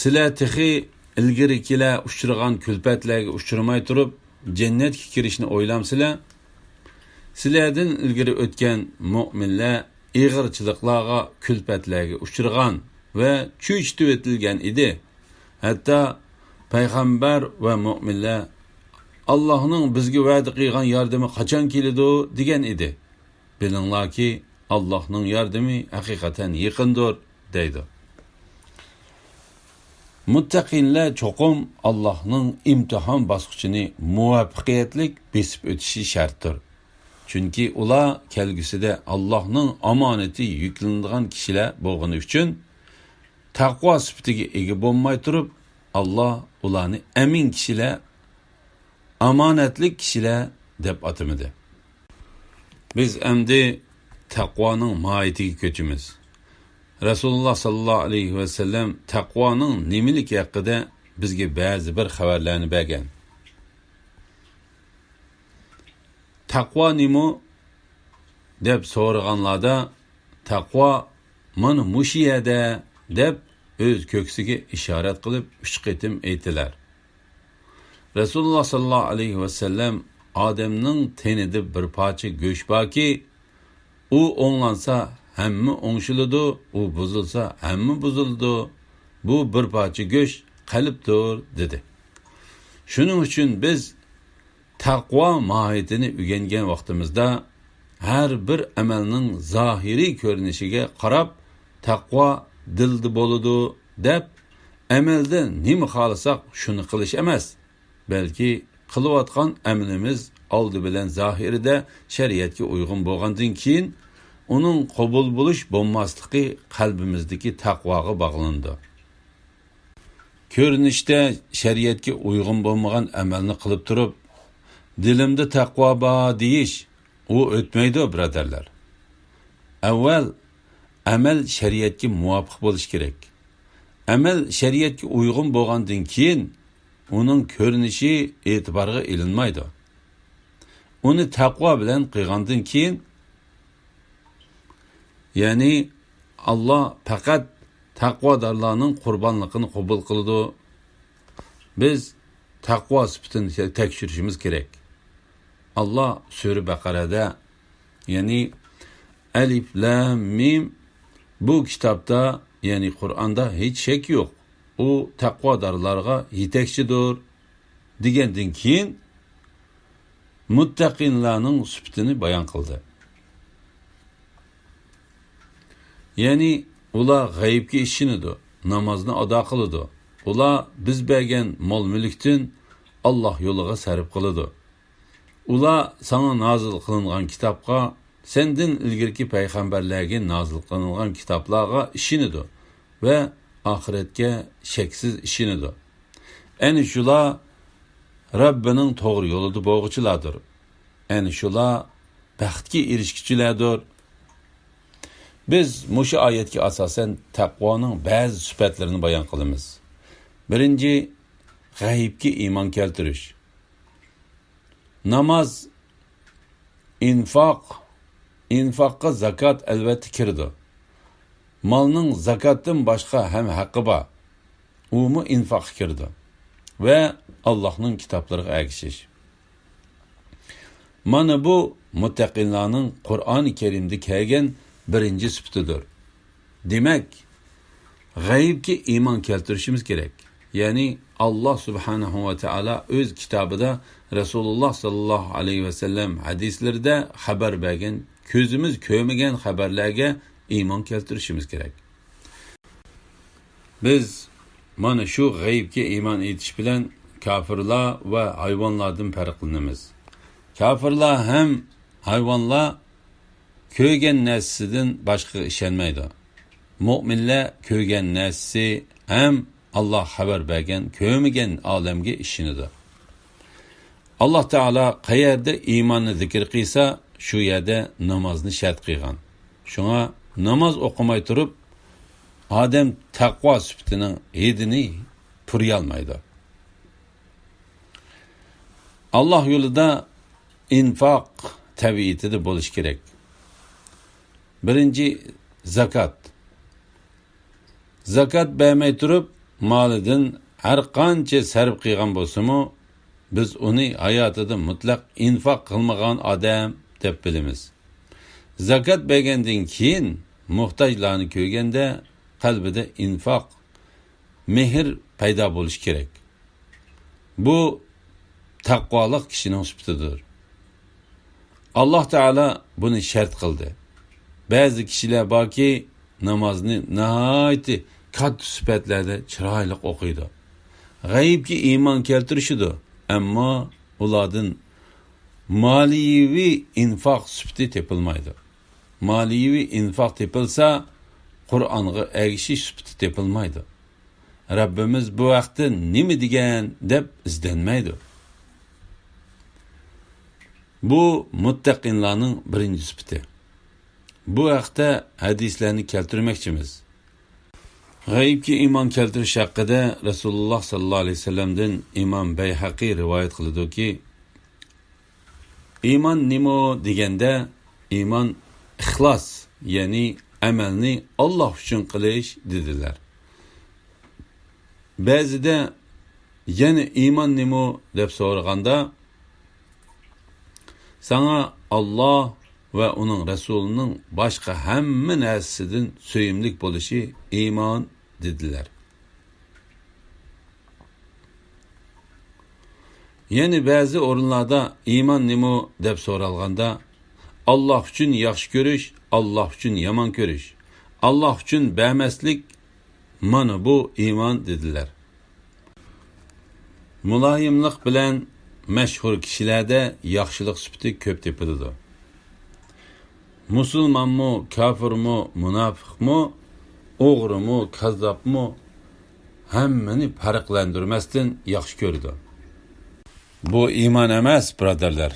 سىلەر تېخى ئىلگىرىكىلەر ئۇچرىغان كۈلپەتلەرگە ئۇچرىماي تۇرۇپ، جەننەتكە كىرىشنى ئويلامسىلەر؟ سىلەردىن ئىلگىرى ئۆتكەن مۆمىنلەر ئېغىرچىلىقلارغا، كۈلپەتلەرگە ئۇچرىغان ۋە چۆچۈتۈۋېتىلگەن ئىدى. ھەتتا پەيغەمبەر ۋە مۆمىنلەر، «ئاللاھنىڭ بىزگە ۋەدە قىلغان ياردىمى قاچان كېلىدۇ؟» دېگەن ئىدى. بىلىڭلاركى، ئاللاھنىڭ ياردىمى ھەقىقەتەن يېقىندۇر، دەيدۇ. مۇتتەقىنلەر چوقۇم ئاللاھنىڭ ئىمتىھان باسقۇچىنى مۇۋەپپەقىيەتلىك بېسىپ ئۆتۈشى شەرتتۇر. چۈنكى ئۇلار كەلگۈسىدە ئاللاھنىڭ ئامانىتى يۈكلىنىدىغان كىشىلەر بولغىنى ئۈچۈن، تەقۋا سۈپىتىگە ئىگە بولماي تۇرۇپ، ئاللاھ ئۇلارنى ئەمىن كىشىلەر، ئامانەتلىك كىشىلەر دەپ ئاتىمىدى. بىز ئەمدى تەقۋانىڭ ماھىيىتىگە كۆچىمىز. رەسۇلۇللاھ ساللاللاھۇ ئەلەيھى ۋەسەللەم تەقۋانىڭ نېمىلىكى ھەققىدە بىزگە بەزى بىر خەۋەرلەرنى بەرگەن. «تەقۋا نېمە؟» دەپ سورىغانلاردا، «تەقۋا مانا مۇشۇ يەردە» دەپ ئۆز كۆكسىگە ئىشارەت قىلىپ ئۈچ قېتىم ئېيتتىلەر. رەسۇلۇللاھ ساللاللاھۇ ئەلەيھى ۋەسەللەم، «ئادەمنىڭ تېنىدە بىر پارچە گۆش باركى، ئۇ ئوڭلانسا ھەممە ئوڭشىلىدۇ، ئۇ بۇزۇلسا ھەممە بۇزۇلىدۇ. بۇ بىر پارچە گۆش قەلبتۇر» دېدى. شۇنىڭ ئۈچۈن بىز تەقۋا ماھىيىتىنى ئۆگەنگەن ۋاقتىمىزدا، ھەر بىر ئەمەلنىڭ زاھىرىي كۆرۈنۈشىگە قاراپ، «تەقۋا دىلدا بولىدۇ» دەپ، ئەمەلدە نېمە خالىساق، شۇنى قىلىش ئەمەس، بەلكى قىلىۋاتقان ئەمىلىمىز ئالدى بىلەن زاھىرىدە شەرىئەتكە ئۇيغۇن بولغاندىن كېيىن، ئۇنىڭ قوبۇل بولۇش بولماسلىقى قەلبىمىزدىكى تەقۋاغا باغلىنىدۇ. كۆرۈنۈشتە شەرىئەتكە ئۇيغۇن بولمىغان ئەمەلنى قىلىپ تۇرۇپ، «دىلىمدا تەقۋا بار» دېيىش، ئۇ ئۆتمەيدۇ، بۇرادەرلەر. ئەۋۋەل ئەمەل شەرىئەتكە مۇۋاپىق بولۇشى كېرەك. ئەمەل شەرىئەتكە ئۇيغۇن بولغاندىن كېيىن، ئۇنىڭ كۆرۈنۈشى ئېتىبارغا ئېلىنمايدۇ. ئۇنى تەقۋا بىلەن قىلغاندىن كېيىن، يەنى ئاللا پەقەت تەقۋادارلارنىڭ قۇربانلىقىنى قوبۇل قىلىدۇ. بىز تەقۋا سۈپىتىنى تەكشۈرۈشىمىز كېرەك. ئاللا سۈرە بەقەرەدە، يەنى ئەلىف لام مىم، بۇ كىتابتا، يەنى قۇرئاندا ھېچ شەك يوق، ئۇ تەقۋادارلارغا يېتەكچىدۇر، دېگەندىن كېيىن مۇتتەقىنلارنىڭ سۈپىتىنى بايان قىلدى. يەنى ئۇلار غەيىبكە ئىشىنىدۇ، نامازنى ئادا قىلىدۇ. ئۇلار بىز بەرگەن مال-مۈلۈكتىن ئاللا يولىغا سەرپ قىلىدۇ. ئۇلار ساڭا نازىل قىلىنغان كىتابقا، سەندىن ئىلگىرىكى پەيغەمبەرلەرگە نازىل قىلىنغان كىتابلارغا ئىشىنىدۇ ۋە ئاخىرەتكە شەكسىز ئىشىنىدۇ. ئەنە شۇلار رەببىنىڭ توغرا يولىدا بولغۇچىلاردۇر. ئەنە شۇلار بەختكە ئېرىشكۈچىلەردۇر. بىز مۇشۇ ئايەتكە ئاساسەن تەقۋانىڭ بەزى سۈپەتلىرىنى بايان قىلىمىز. بىرىنچى، غەيىبكە ئىمان كەلتۈرۈش. ناماز، ئىنفاق، ئىنفاققا زاكات ئەلۋەتتە كىرىدۇ. مالنىڭ زاكاتتىن باشقا ھەم ھەققى بار. ئۇمۇ ئىنفاققا كىرىدۇ. ۋە ئاللاھنىڭ كىتابلىرىغا ئەگىشىش. مانا بۇ مۇتتەقىنلارنىڭ قۇرئانى كەرىمدە كەلگەن بىرىنچى سۈپىتىدۇر. دېمەك، غەيىبكە ئىمان كەلتۈرۈشىمىز كېرەك. يەنى ئاللا سۇبھانەھۇ ۋە تائالا ئۆز كىتابىدا، رەسۇلۇللا ساللاللاھۇ ئەلەيھى ۋەسەللەم ھەدىسلىرىدە خەۋەر بەرگەن، كۆزىمىز كۆرمىگەن خەۋەرلەرگە ئىمان كەلتۈرۈشىمىز كېرەك. بىز مانا شۇ غەيىبكە ئىمان ئېيتىش بىلەن كاپىرلار ۋە ھايۋانلاردىن پەرقلىنىمىز. كاپىرلار ھەم ھايۋانلار كۆرگەن نەرسىسىدىن باشقىغا ئىشەنمەيدۇ. مۆمىنلەر كۆرگەن نەرسىسى ھەم ئاللا خەۋەر بەرگەن كۆرمىگەن ئالەمگە ئىشىنىدۇ. ئاللا تائالا قەيەردە ئىماننى زىكىر قىلسا، شۇ يەردە نامازنى شەرت قىلغان. شۇڭا ناماز ئوقۇماي تۇرۇپ، ئادەم تەقۋا سۈپىتىنىڭ ھىدىنى پۇرىيالمايدۇ. ئاللا يولىدا ئىنفاق تەبىئىتىدە بولۇش كېرەك. بىرىنچى، زاكات. زاكات بەرمەي تۇرۇپ، مالىدىن ھەر قانچە سەرپ قىلغان بولسىمۇ، بىز ئۇنى ھاياتىدا مۇتلەق ئىنفاق قىلمىغان ئادەم دەپ بىلىمىز. زاكات بەرگەندىن كېيىن موھتاجلارنى كۆرگەندە، قەلبىدە ئىنفاق، مېھىر پەيدا بولۇشى كېرەك. بۇ تەقۋالىق كىشىنىڭ سۈپىتىدۇر. ئاللا تائالا بۇنى شەرت قىلدى. بەزى كىشىلەر باركى، نامازنى ناھايىتى كاتتا سۈپەتلەردە چىرايلىق ئوقۇيدۇ. غەيىبكە ئىمان كەلتۈرۈشىدۇ، ئەمما ئۇلاردىن مالىيىۋى ئىنفاق سۈپىتى تېپىلمايدۇ. مالىيىۋى ئىنفاق تېپىلسا، قۇرئانغا ئەگىشىش سۈپىتى تېپىلمايدۇ. رەببىمىز بۇ ھەقتە نېمە دېگەن دەپ ئىزدەنمەيدۇ. بۇ مۇتتەقىنلارنىڭ بىرىنچى سۈپىتى. بۇ ھەقتە ھەدىسلەرنى كەلتۈرمەكچىمىز. غەيىبكە ئىمان كەلتۈرۈش ھەققىدە رەسۇلۇللا ساللاللاھۇ ئەلەيھى ۋەسەللەمدىن ئىمام بەيھەقى رىۋايەت قىلىدۇكى، ئىمان نېمە دېگەندە، ئىمان ئىخلاس، يەنى ئەمەلنى ئاللا ئۈچۈن قىلىش، دېدىلەر. بەزىدە يەنە ئىمان نېمە دەپ سورىغاندا، ساڭا ئاللا ۋە ئۇنىڭ رەسۇلىنىڭ باشقا ھەممە نەرسىدىن سۆيۈملۈك بولۇشى ئىمان، دېدىلەر. يەنە بەزى ئورۇنلاردا ئىمان نېمە دەپ سورالغاندا، ئاللا ئۈچۈن ياخشى كۆرۈش، ئاللا ئۈچۈن يامان كۆرۈش، ئاللا ئۈچۈن بەرمەسلىك، مانا بۇ ئىمان، دېدىلەر. مۇلايىملىق بىلەن مەشھۇر كىشىلەردە ياخشىلىق سۈپىتى كۆپ تېپىلىدۇ. مۇسۇلمانمۇ، كاپىرمۇ، مۇناپىقمۇ، ئوغرىمۇ، كاززاپمۇ، ھەممىنى پەرقلەندۈرمەستىن ياخشى كۆرىدۇ. بۇ ئىمان ئەمەس، بۇرادەرلەر.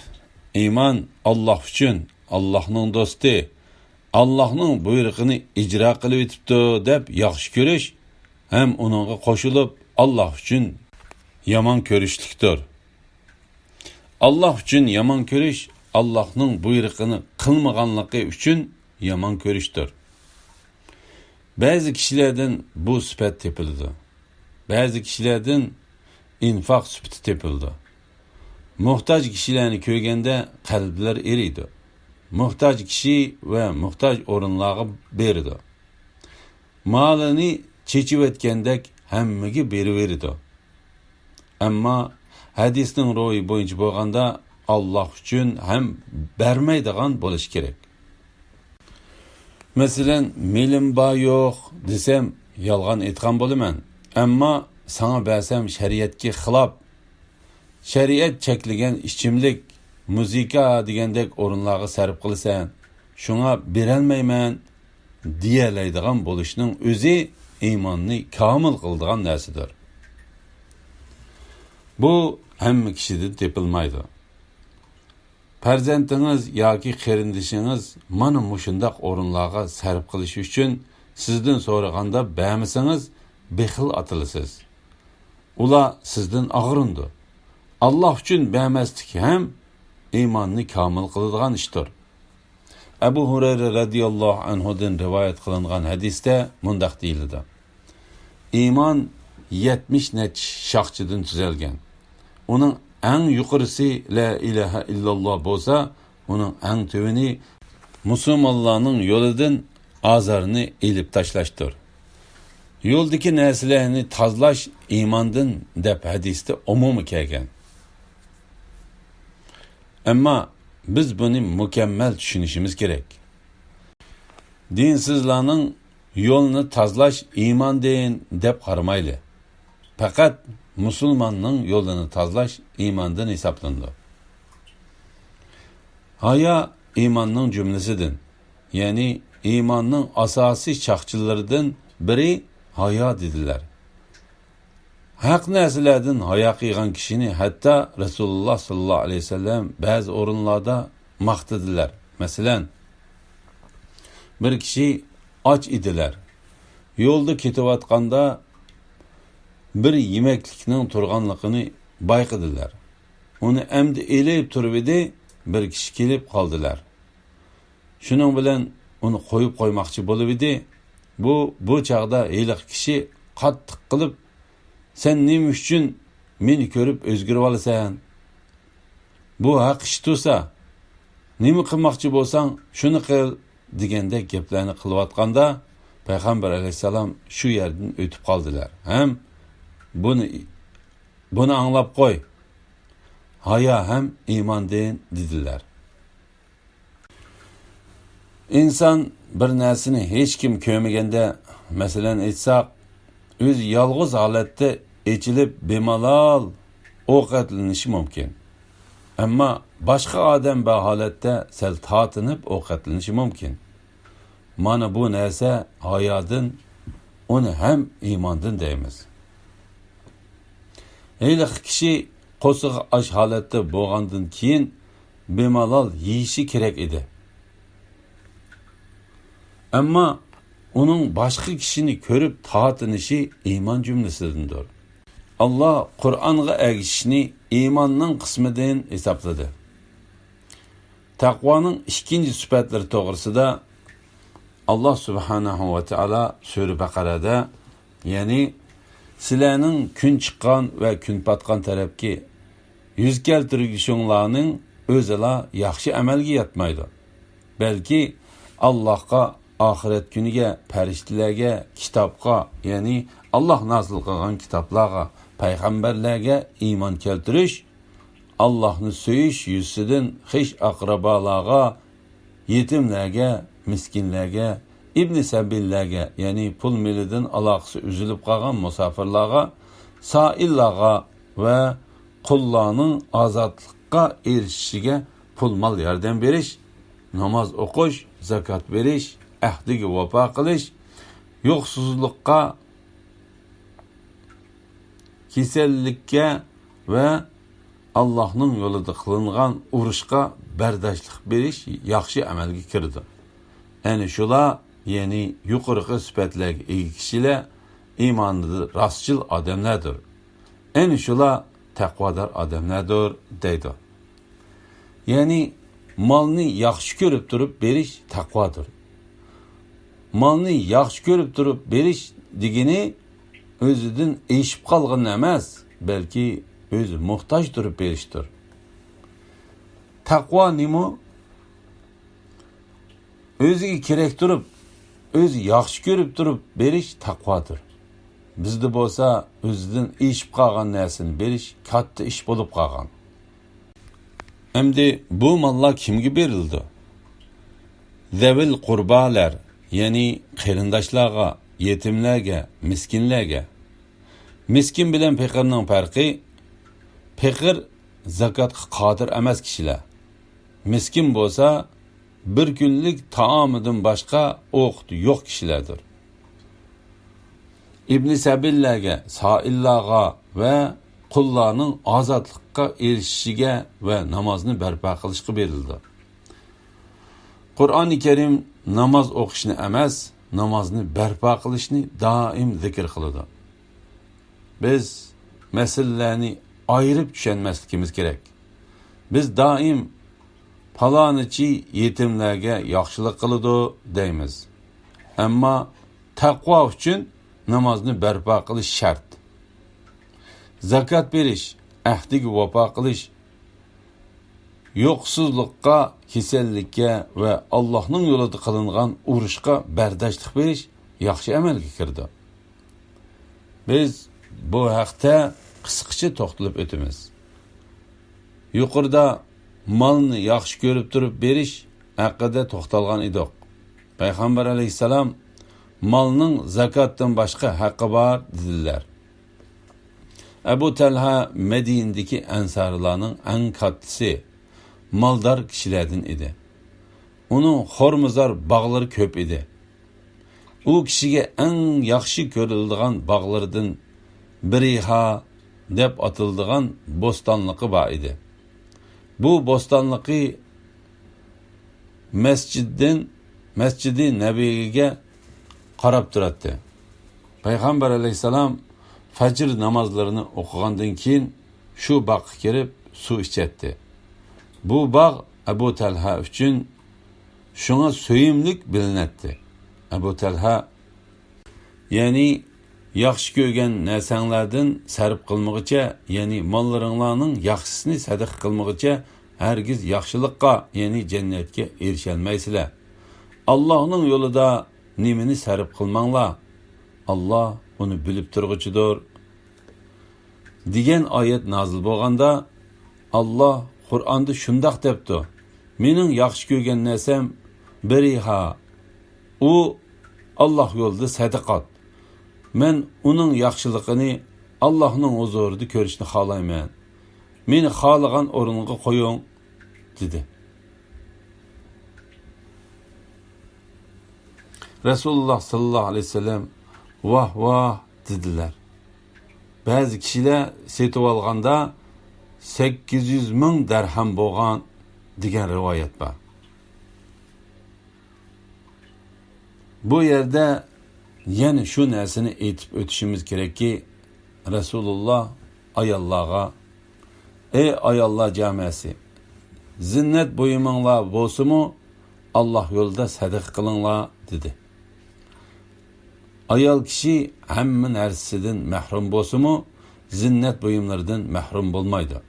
ئىمان ئاللا ئۈچۈن، ئاللانىڭ دوستى، ئاللانىڭ بۇيرۇقىنى ئىجرا قىلىۋېتىپتۇ دەپ ياخشى كۆرۈش ھەم ئۇنىڭغا قوشۇلۇپ ئاللا ئۈچۈن يامان كۆرۈشلۈكتۇر. ئاللا ئۈچۈن يامان كۆرۈش ئاللاھنىڭ بۇيرۇقىنى قىلمىغانلىقى ئۈچۈن يامان كۆرۈشتۇر. بەزى كىشىلەردىن بۇ سۈپەت تېپىلىدۇ. بەزى كىشىلەردىن ئىنفاق سۈپىتى تېپىلىدۇ. موھتاج كىشىلەرنى كۆرگەندە قەلبلەر ئېرىيدۇ. موھتاج كىشى ۋە موھتاج ئورۇنلارغا بېرىدۇ. مالىنى چېچىۋەتكەندەك ھەممىگە بېرىۋېرىدۇ. ئەمما ھەدىسنىڭ روھى بويىچە بولغاندا، ئاللاھ ئۈچۈن ھەم بەرمەيدىغان بولۇشى كېرەك. مەسىلەن، مېلىم بار يوق دېسەم، يالغان ئېيتقان بولىمەن. ئەمما ساڭا بەرسەم شەرىئەتكە خىلاپ، شەرىئەت چەكلىگەن ئىچىملىك، مۇزىكا دېگەندەك ئورۇنلارغا سەرپ قىلىسەن، شۇڭا بېرەلمەيمەن دېيەلەيدىغان بولۇشنىڭ ئۆزى ئىماننى كامىل قىلىدىغان نەرسىدۇر. بۇ ھەممە كىشىدىن تېپىلمايدۇ. پەرزەنتىڭىز ياكى قېرىندىشىڭىز مانا مۇشۇنداق ئورۇنلارغا سەرپ قىلىش ئۈچۈن سىزدىن سورىغاندا بەرمىسىڭىز، بېخىل ئاتىلىسىز. ئۇلار سىزدىن ئاغرىنىدۇ. ئاللاھ ئۈچۈن بەرمەسلىك ھەم ئىماننى كامىل قىلىدىغان ئىشتۇر. ئەبۇ ھۇرەيرە رەزىياللاھۇ ئەنھۇدىن رىۋايەت قىلىنغان ھەدىستە مۇنداق دېيىلىدۇ: ئىمان يەتمىش نەچچە شاخچىدىن تۈزەلگەن. ئۇنىڭ ئەڭ يۇقىرىسى لا ئىلاھە ئىللاللا بولسا، ئۇنىڭ ئەڭ تۆۋىنى مۇسۇلمانلارنىڭ يولىدىن ئازارنى ئېلىپ تاشلاشتۇر. يولدىكى نەرسىلەرنى تازىلاش ئىماندىن دەپ ھەدىستە ئومۇمىي كەلگەن. ئەمما بىز بۇنى مۇكەممەل چۈشىنىشىمىز كېرەك. دىنسىزلارنىڭ يولىنى تازىلاش ئىماندىن دەپ قارىمايلى. پەقەت مۇسۇلماننىڭ يولىنى تازىلاش ئىماندىن ھېسابلىنىدۇ. ھايا ئىماننىڭ جۈملىسىدىن، يەنى ئىماننىڭ ئاساسىي چاقچىلىرىدىن بىرى ھايا دېدىلەر. ھەق نەرسىلەردىن ھايا قىلغان كىشىنى ھەتتا رەسۇلۇللاھ ساللاللاھۇ ئەلەيھى ۋەسەللەم بەزى ئورۇنلاردا ماختىدىلەر. مەسىلەن، بىر كىشى ئاچ ئىدىلەر. يولدا كېتىۋاتقاندا بىر يېمەكلىكنىڭ تۇرغانلىقىنى بايقىدىلەر. ئۇنى ئەمدى ئېلىپ تۇرۇۋىدى، بىر كىشى كېلىپ قالدىلەر. شۇنىڭ بىلەن ئۇنى قويۇپ قويماقچى بولۇۋىدى. بۇ، بۇ چاغدا ھېلىقى كىشى قاتتىق قىلىپ، «سەن نېمە ئۈچۈن مېنى كۆرۈپ ئۆزگىرىۋالىسەن؟ بۇ ھەق ئىش تۇرسا، نېمە قىلماقچى بولساڭ، شۇنى قىل» دېگەندەك گەپلەرنى قىلىۋاتقاندا، پەيغەمبەر ئەلەيھىسسالام شۇ يەردىن ئۆتۈپ قالدىلار ھەم «بۇنى، بۇنى ئاڭلاپ قوي، ھايا ھەم ئىماندىن» دېدىلەر. ئىنسان بىر نەرسىنى ھېچكىم كۆرمىگەندە، مەسىلەن ئېيتساق، ئۆزى يالغۇز ھالەتتە ئېچىلىپ بىمالال ئوقەتلىنىشى مۇمكىن. ئەمما باشقا ئادەم بار ھالەتتە سەل تارتىنىپ ئوقەتلىنىشى مۇمكىن. مانا بۇ نەرسە ھايادىن، ئۇنى ھەم ئىماندىن دەيمىز. ھېلىقى كىشى قورسىقى ئاچ ھالەتتە بولغاندىن كېيىن بىمالال يېيىشى كېرەك ئىدى. ئەمما ئۇنىڭ باشقا كىشىنى كۆرۈپ تارتىنىشى ئىمان جۈملىسىدىندۇر. ئاللا قۇرئانغا ئەگىشىشنى ئىماننىڭ قىسمىدىن ھېسابلىدى. تەقۋانىڭ ئىككىنچى سۈپەتلىرى توغرىسىدا ئاللا سۇبھانەھۇ ۋە تائالا سۈرە بەقەرەدە، يەنى سىلەرنىڭ كۈن چىققان ۋە كۈن پاتقان تەرەپكە يۈز كەلتۈرۈشۈڭلارنىڭ ئۆزىلا ياخشى ئەمەلگە يەتمەيدۇ، بەلكى ئاللاھقا، ئاخىرەت كۈنىگە، پەرىشتىلەرگە، كىتابقا، يەنى ئاللاھ نازىل قىلغان كىتابلارغا، پەيغەمبەرلەرگە ئىمان كەلتۈرۈش، ئاللاھنى سۆيۈش يۈزىسىدىن خىش ئاقرىبالارغا، يېتىملەرگە، مىسكىنلەرگە، ئىبنى سەبىللەرگە، يەنى پۇل مېلىدىن ئالاقىسى ئۈزۈلۈپ قالغان مۇساپىرلارغا، سائىللارغا ۋە قۇللارنىڭ ئازادلىققا ئېرىشىشىگە پۇل مال ياردەم بېرىش، ناماز ئوقۇش، زاكات بېرىش، ئەھدىگە ۋاپا قىلىش، يوقسۇزلۇققا، كېسەللىككە ۋە ئاللاھنىڭ يولىدا قىلىنغان ئۇرۇشقا بەرداشلىق بېرىش ياخشى ئەمەلگە كىرىدۇ. ئەنە شۇلار، يەنى يۇقىرىقى سۈپەتلەرگە ئىگە كىشىلەر ئىمانىدا راستچىل ئادەملەردۇر. ئەنە شۇلار تەقۋادار ئادەملەردۇر، دەيدۇ. يەنى مالنى ياخشى كۆرۈپ تۇرۇپ بېرىش تەقۋادۇر. مالنى ياخشى كۆرۈپ تۇرۇپ بېرىش دېگىنى ئۆزىدىن ئېشىپ قالغىنى ئەمەس، بەلكى ئۆزى موھتاج تۇرۇپ بېرىشتۇر. تەقۋا نېمە؟ ئۆزىگە كېرەك تۇرۇپ، ئۆزى ياخشى كۆرۈپ تۇرۇپ بېرىش تەقۋادۇر. بىزدە بولسا ئۆزىدىن ئېشىپ قالغان نەرسىنى بېرىش كاتتا ئىش بولۇپ قالغان. ئەمدى بۇ ماللار كىمگە بېرىلىدۇ؟ زەۋىل قۇربالار، يەنى قېرىنداشلارغا، يېتىملەرگە، مىسكىنلەرگە. مىسكىن بىلەن پېقىرنىڭ پەرقى، پېقىر زاكاتقا قادىر ئەمەس كىشىلەر. مىسكىن بولسا بىر كۈنلۈك تائامىدىن باشقا ئوقىتى يوق كىشىلەردۇر. ئىبنى سەبىللەرگە، سائىللارغا ۋە قۇللارنىڭ ئازادلىققا ئېرىشىشىگە ۋە نامازنى بەرپا قىلىشقا بېرىلىدۇ. قۇرئانى كەرىم ناماز ئوقۇشنى ئەمەس، نامازنى بەرپا قىلىشنى دائىم زىكىر قىلىدۇ. بىز مەسىلىلەرنى ئايرىپ چۈشەنمەسلىكىمىز كېرەك. بىز دائىم پالانىچى يېتىملەرگە ياخشىلىق قىلىدۇ دەيمىز. ئەمما تەقۋا ئۈچۈن نامازنى بەرپا قىلىش شەرت. زاكات بېرىش، ئەھدىگە ۋاپا قىلىش، يوقسۇزلۇققا، كېسەللىككە ۋە ئاللاھنىڭ يولىدا قىلىنغان ئۇرۇشقا بەرداشلىق بېرىش ياخشى ئەمەلگە كىرىدۇ. بىز بۇ ھەقتە قىسقىچە توختىلىپ ئۆتىمىز. يۇقىرىدا مالنى ياخشى كۆرۈپ تۇرۇپ بېرىش ھەققىدە توختالغان ئىدۇق. پەيغەمبەر ئەلەيھىسسالام، «مالنىڭ زاكاتتىن باشقا ھەققى بار» دېدىلەر. ئەبۇ تەلھە مەدىنىدىكى ئەنسارلارنىڭ ئەڭ كاتتىسى، مالدار كىشىلەردىن ئىدى. ئۇنىڭ خورمىزار باغلىرى كۆپ ئىدى. ئۇ كىشىگە ئەڭ ياخشى كۆرۈلىدىغان باغلىرىدىن بىرىھا دەپ ئاتىلىدىغان بوستانلىقى بار ئىدى. بۇ بوستانلىقى مەسچىدتىن، مەسچىدى نەبىۋىگە قاراپ تۇراتتى. پەيغەمبەر ئەلەيھىسسالام فەجر نامازلىرىنى ئوقۇغاندىن كېيىن شۇ باغقا كىرىپ سۇ ئىچەتتى. بۇ باغ ئەبۇ تەلھە ئۈچۈن شۇڭا سۆيۈملۈك بىلىنەتتى. ئەبۇ تەلھە، يەنى ياخشى كۆرگەن نەرسەڭلاردىن سەرپ قىلمىغۇچە، يەنى ماللىرىڭلارنىڭ ياخشىسىنى سەدىقە قىلمىغۇچە ھەرگىز ياخشىلىققا، يەنى جەننەتكە ئېرىشەلمەيسىلەر. ئاللاھنىڭ يولىدا نېمىنى سەرپ قىلماڭلار، ئاللاھ ئۇنى بىلىپ تۇرغۇچىدۇر. دېگەن ئايەت نازىل بولغاندا، ئاللاھ قۇرئاندا شۇنداق دەپتۇ، مېنىڭ ياخشى كۆرگەن نەرسەم بىرىھا، ئۇ ئاللاھ يولىدا سەدىقات. مەن ئۇنىڭ ياخشىلىقىنى ئاللاھنىڭ ھۇزۇرىدا كۆرۈشنى خالايمەن. مېنى خالىغان ئورۇنغا قويۇڭ، دېدى. رەسۇلۇللاھ ساللاللاھۇ ئەلەيھى ۋەسەللەم، ۋاھ، ۋاھ، دېدىلەر. بەزى كىشىلەر سېتىۋالغاندا سەككىز يۈز مىڭ دەرھەم بولغان دېگەن رىۋايەت بار. بۇ يەردە يەنە شۇ نەرسىنى ئېيتىپ ئۆتۈشىمىز كېرەككى، رەسۇلۇللاھ ئاياللارغا، ئەي ئاياللار جامەسى، زىننەت بۇيۇمۇڭلار بولسىمۇ، ئاللاھ يولىدا سەدىقە قىلىڭلار، دېدى. ئايال كىشى ھەممە نەرسىسىدىن مەھرۇم بولسىمۇ، زىننەت بۇيۇملىرىدىن مەھرۇم بولمايدۇ.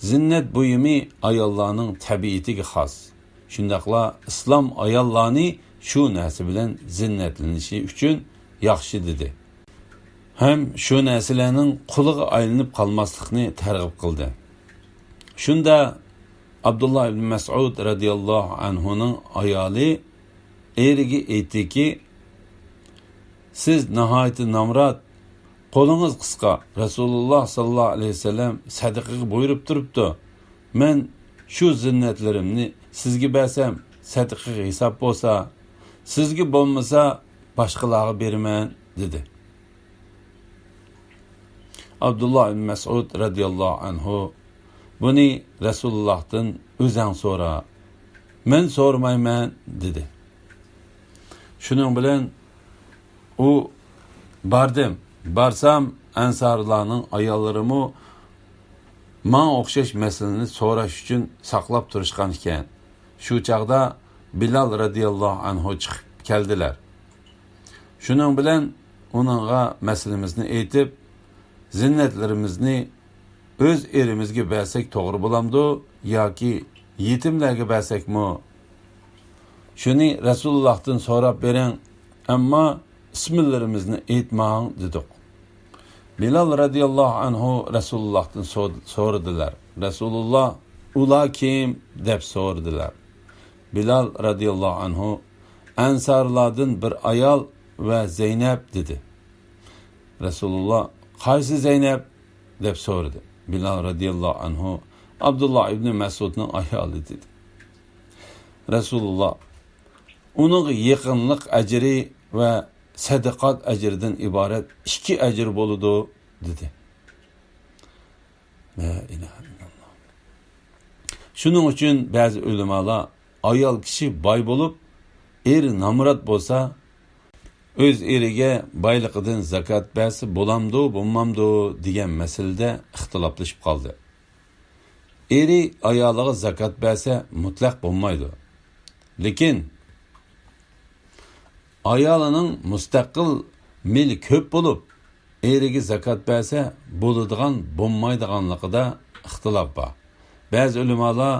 زىننەت بۇيۇمى ئاياللارنىڭ تەبىئىتىگە خاس. شۇنداقلا ئىسلام ئاياللارنى شۇ نەرسە بىلەن زىننەتلىنىشى ئۈچۈن ياخشى دېدى. ھەم شۇ نەرسىلەرنىڭ قۇلىغا ئايلىنىپ قالماسلىقنى تەرغىب قىلدى. شۇندا ئابدۇللا ئىبن مەسئۇد رەزىياللاھۇ ئەنھۇنىڭ ئايالى ئېرىگە ئېيتتىكى، سىز ناھايىتى نامرات، قولىڭىز قىسقا، رەسۇلۇللاھ ساللاللاھۇ ئەلەيھى ۋەسەللەم سەدىقىگە بۇيرۇپ تۇرۇپتۇ. مەن شۇ زىننەتلىرىمنى سىزگە بەرسەم، سەدىقىگە ھېساب بولسا، سىزگە بولمىسا، باشقىلارغا بېرىمەن، دېدى. ئابدۇللا ئىبن مەسئۇد رەزىياللاھۇ ئەنھۇ، بۇنى رەسۇلۇللاھتىن ئۆزەڭ سورا، مەن سورىمايمەن، دېدى. شۇنىڭ بىلەن ئۇ، باردىم، بارسام ئەنسارلارنىڭ ئاياللىرىمۇ ماڭا ئوخشاش مەسىلىنى سوراش ئۈچۈن ساقلاپ تۇرۇشقان ئىكەن. شۇ چاغدا بىلال رەزىياللاھۇ ئەنھۇ چىقىپ كەلدىلەر. شۇنىڭ بىلەن ئۇنىڭغا مەسىلىمىزنى ئېيتىپ، زىننەتلىرىمىزنى ئۆز ئېرىمىزگە بەرسەك توغرا بولامدۇ ياكى يېتىملەرگە بەرسەكمۇ؟ شۇنى رەسۇلۇللاھتىن سوراپ بېرىڭ، ئەمما ئىسىملىرىمىزنى ئېيتماڭ، دېدۇق. بىلال رەزىياللاھۇ ئەنھۇ رەسۇلۇللاھتىن سو-، سورىدىلەر. رەسۇلۇللاھ، ئۇلار كىم؟ دەپ سورىدىلەر. بىلال رەزىياللاھۇ ئەنھۇ، ئەنسارلاردىن بىر ئايال ۋە زەينەپ، دېدى. رەسۇلۇللاھ، قايسى زەينەپ؟ دەپ سورىدى. بىلال رەزىياللاھۇ ئەنھۇ، ئابدۇللاھ ئىبنى مەسئۇدنىڭ ئايالى، دېدى. رەسۇلۇللاھ، ئۇنىڭغا يېقىنلىق ئەجرى ۋە سەدىقات ئەجرىدىن ئىبارەت ئىككى ئەجىر بولىدۇ، دېدى. لا ئىلاھە ئىللاللاھ. شۇنىڭ ئۈچۈن بەزى ئۆلىمالار ئايال كىشى باي بولۇپ، ئېرى نامرات بولسا، ئۆز ئېرىگە بايلىقىدىن زاكات بەرسە بولامدۇ، بولمامدۇ دېگەن مەسىلىدە ئىختىلاپلىشىپ قالدى. ئېرى ئايالىغا زاكات بەرسە مۇتلەق بولمايدۇ. لېكىن ئايالىنىڭ مۇستەقىل مېلى كۆپ بولۇپ، ئېرىگە زاكات بەرسە بولىدىغان، بولمايدىغانلىقىدا ئىختىلاپ بار. بەزى ئۆلىمالار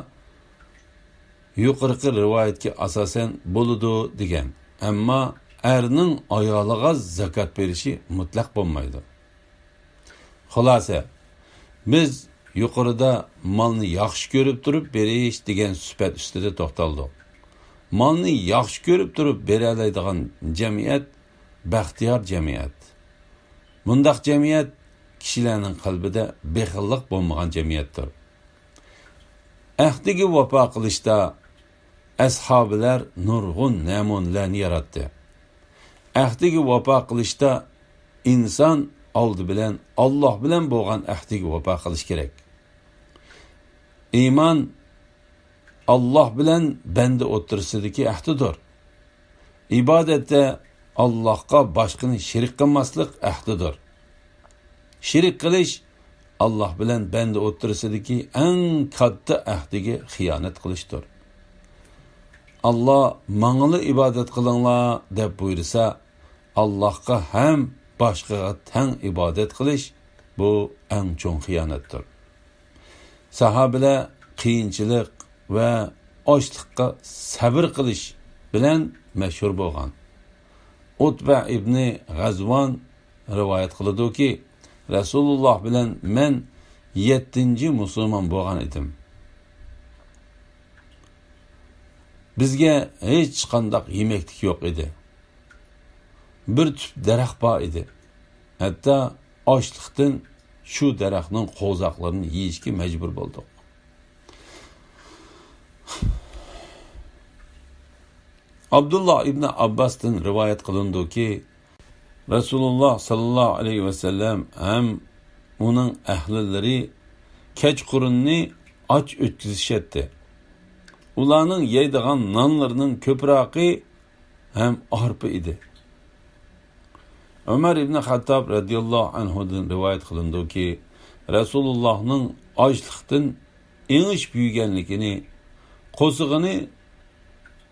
يۇقىرىقى رىۋايەتكە ئاساسەن بولىدۇ دېگەن. ئەمما ئەرنىڭ ئايالىغا زاكات بېرىشى مۇتلەق بولمايدۇ. خۇلاسە، بىز يۇقىرىدا مالنى ياخشى كۆرۈپ تۇرۇپ بېرىش دېگەن سۈپەت ئۈستىدە توختالدۇق. مالنى ياخشى كۆرۈپ تۇرۇپ بېرەلەيدىغان جەمئىيەت بەختىيار جەمئىيەت. مۇنداق جەمئىيەت كىشىلەرنىڭ قەلبىدە بېخىللىق بولمىغان جەمئىيەتتۇر. ئەھدىگە ۋاپا قىلىشتا ئەسھابىلەر نۇرغۇن نەمۇنىلەرنى ياراتتى. ئەھدىگە ۋاپا قىلىشتا ئىنسان ئالدى بىلەن ئاللاھ بىلەن بولغان ئەھدىگە ۋاپا قىلىش كېرەك. ئىمان ئاللاھ بىلەن بەندە ئوتتۇرىسىدىكى ئەھدىدۇر. ئىبادەتتە ئاللاھقا باشقىنى شېرىك قىلماسلىق ئەھدىدۇر. شېرىك قىلىش ئاللاھ بىلەن بەندە ئوتتۇرىسىدىكى ئەڭ كاتتا ئەھدىگە خىيانەت قىلىشتۇر. ئاللاھ ماڭىلا ئىبادەت قىلىڭلار دەپ بۇيرۇسا، ئاللاھقا ھەم باشقىغا تەڭ ئىبادەت قىلىش، بۇ ئەڭ چوڭ خىيانەتتۇر. ساھابىلەر قىيىنچىلىق ۋە ئاچلىققا سەۋر قىلىش بىلەن مەشھۇر بولغان. ئۇتبە ئىبنى غەزۋان رىۋايەت قىلىدۇكى، رەسۇلۇللاھ بىلەن مەن يەتتىنچى مۇسۇلمان بولغان ئىدىم. بىزگە ھېچقانداق يېمەكلىك يوق ئىدى. بىر تۈپ دەرەخ بار ئىدى. ھەتتا ئاچلىقتىن شۇ دەرەخنىڭ قوۋزاقلىرىنى يېيىشكە مەجبۇر بولدۇق. ئابدۇللا ئىبنى ئابباستىن رىۋايەت قىلىنىدۇكى، رەسۇلۇللا ساللاللاھۇ ئەلەيھى ۋەسەللەم ھەم ئۇنىڭ ئەھلىلىرى كەچقۇرۇننى ئاچ ئۆتكۈزۈشەتتى. ئۇلارنىڭ يەيدىغان نانلىرىنىڭ كۆپرەكى ھەم ئارپا ئىدى. ئۆمەر ئىبنى خەتتاب رەزىياللاھۇ ئەنھۇدىن رىۋايەت قىلىنىدۇكى، رەسۇلۇللاھنىڭ ئاچلىقتىن ئېڭىشىپ يۈرگەنلىكىنى، قورسىقىنى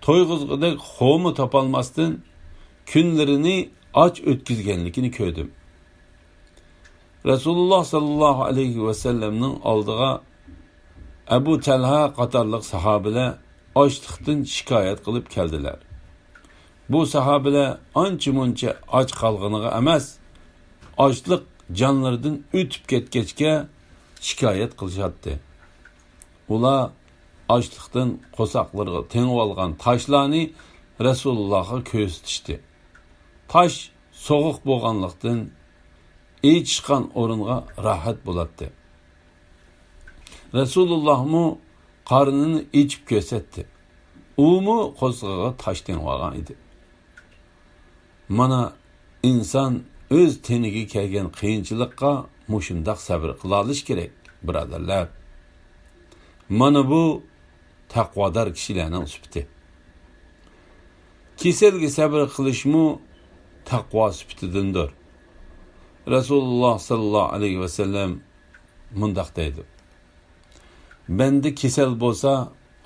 تويغۇزغۇدەك خورما تاپالماستىن، كۈنلىرىنى ئاچ ئۆتكۈزگەنلىكىنى كۆردۈم. رەسۇلۇللا ساللاللاھۇ ئەلەيھى ۋەسەللەمنىڭ ئالدىغا ئەبۇ تەلھە قاتارلىق ساھابىلەر ئاچلىقتىن شىكايەت قىلىپ كەلدىلەر. بۇ ساھابىلەر ئانچە-مۇنچە ئاچ قالغىنىغا ئەمەس، ئاچلىق جانلىرىدىن ئۆتۈپ كەتكەچكە شىكايەت قىلىشاتتى. ئۇلار ئاچلىقتىن قورساقلىرىغا تېڭىۋالغان تاشلارنى رەسۇلۇللاھقا كۆرسىتىشتى. تاش سوغۇق بولغانلىقتىن، ئېچىشقان ئورۇنغا راھەت بولاتتى. رەسۇلۇللاھمۇ قارنىنى ئېچىپ كۆرسەتتى. ئۇمۇ قورسىقىغا تاش تېڭىۋالغان ئىدى. مانا، ئىنسان ئۆز تېنىگە كەلگەن قىيىنچىلىققا مۇشۇنداق سەۋر قىلالىشى كېرەك، بۇرادەرلەر. مانا بۇ تەقۋادار كىشىلەرنىڭ سۈپىتى. كېسەلگە سەۋر قىلىشمۇ تەقۋا سۈپىتىدىندۇر. رەسۇلۇللا ساللاللاھۇ ئەلەيھى ۋەسەللەم مۇنداق دەيدۇ: بەندە كېسەل بولسا،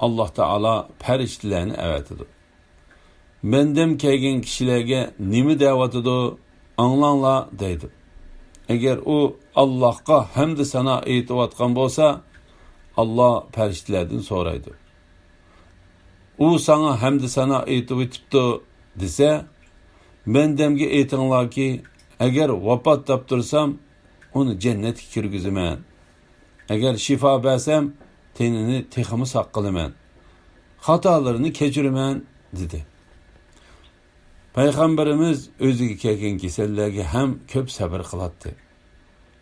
ئاللاھ تائالا پەرىشتىلەرنى ئەۋەتىدۇ. «بەندەم كەلگەن كىشىلەرگە نېمە دەۋاتىدۇ، ئاڭلاڭلار» دەيدۇ. ئەگەر ئۇ ئاللاھقا ھەمدۇ سانا ئېيتىۋاتقان بولسا، ئاللاھ پەرىشتىلەردىن سورايدۇ. «ئۇ ساڭا ھەمدۇ سانا ئېيتىۋېتىپتۇ» دېسە، «بەندەمگە ئېيتىڭلاركى، ئەگەر ۋاپات تاپتۇرسام، ئۇنى جەننەتكە كىرگۈزىمەن. ئەگەر شىفا بەرسەم، تېنىنى تېخىمۇ ساق قىلىمەن. خاتالىرىنى كەچۈرىمەن» دېدى. پەيغەمبىرىمىز ئۆزىگە كەلگەن كېسەللەرگە ھەم كۆپ سەۋر قىلاتتى.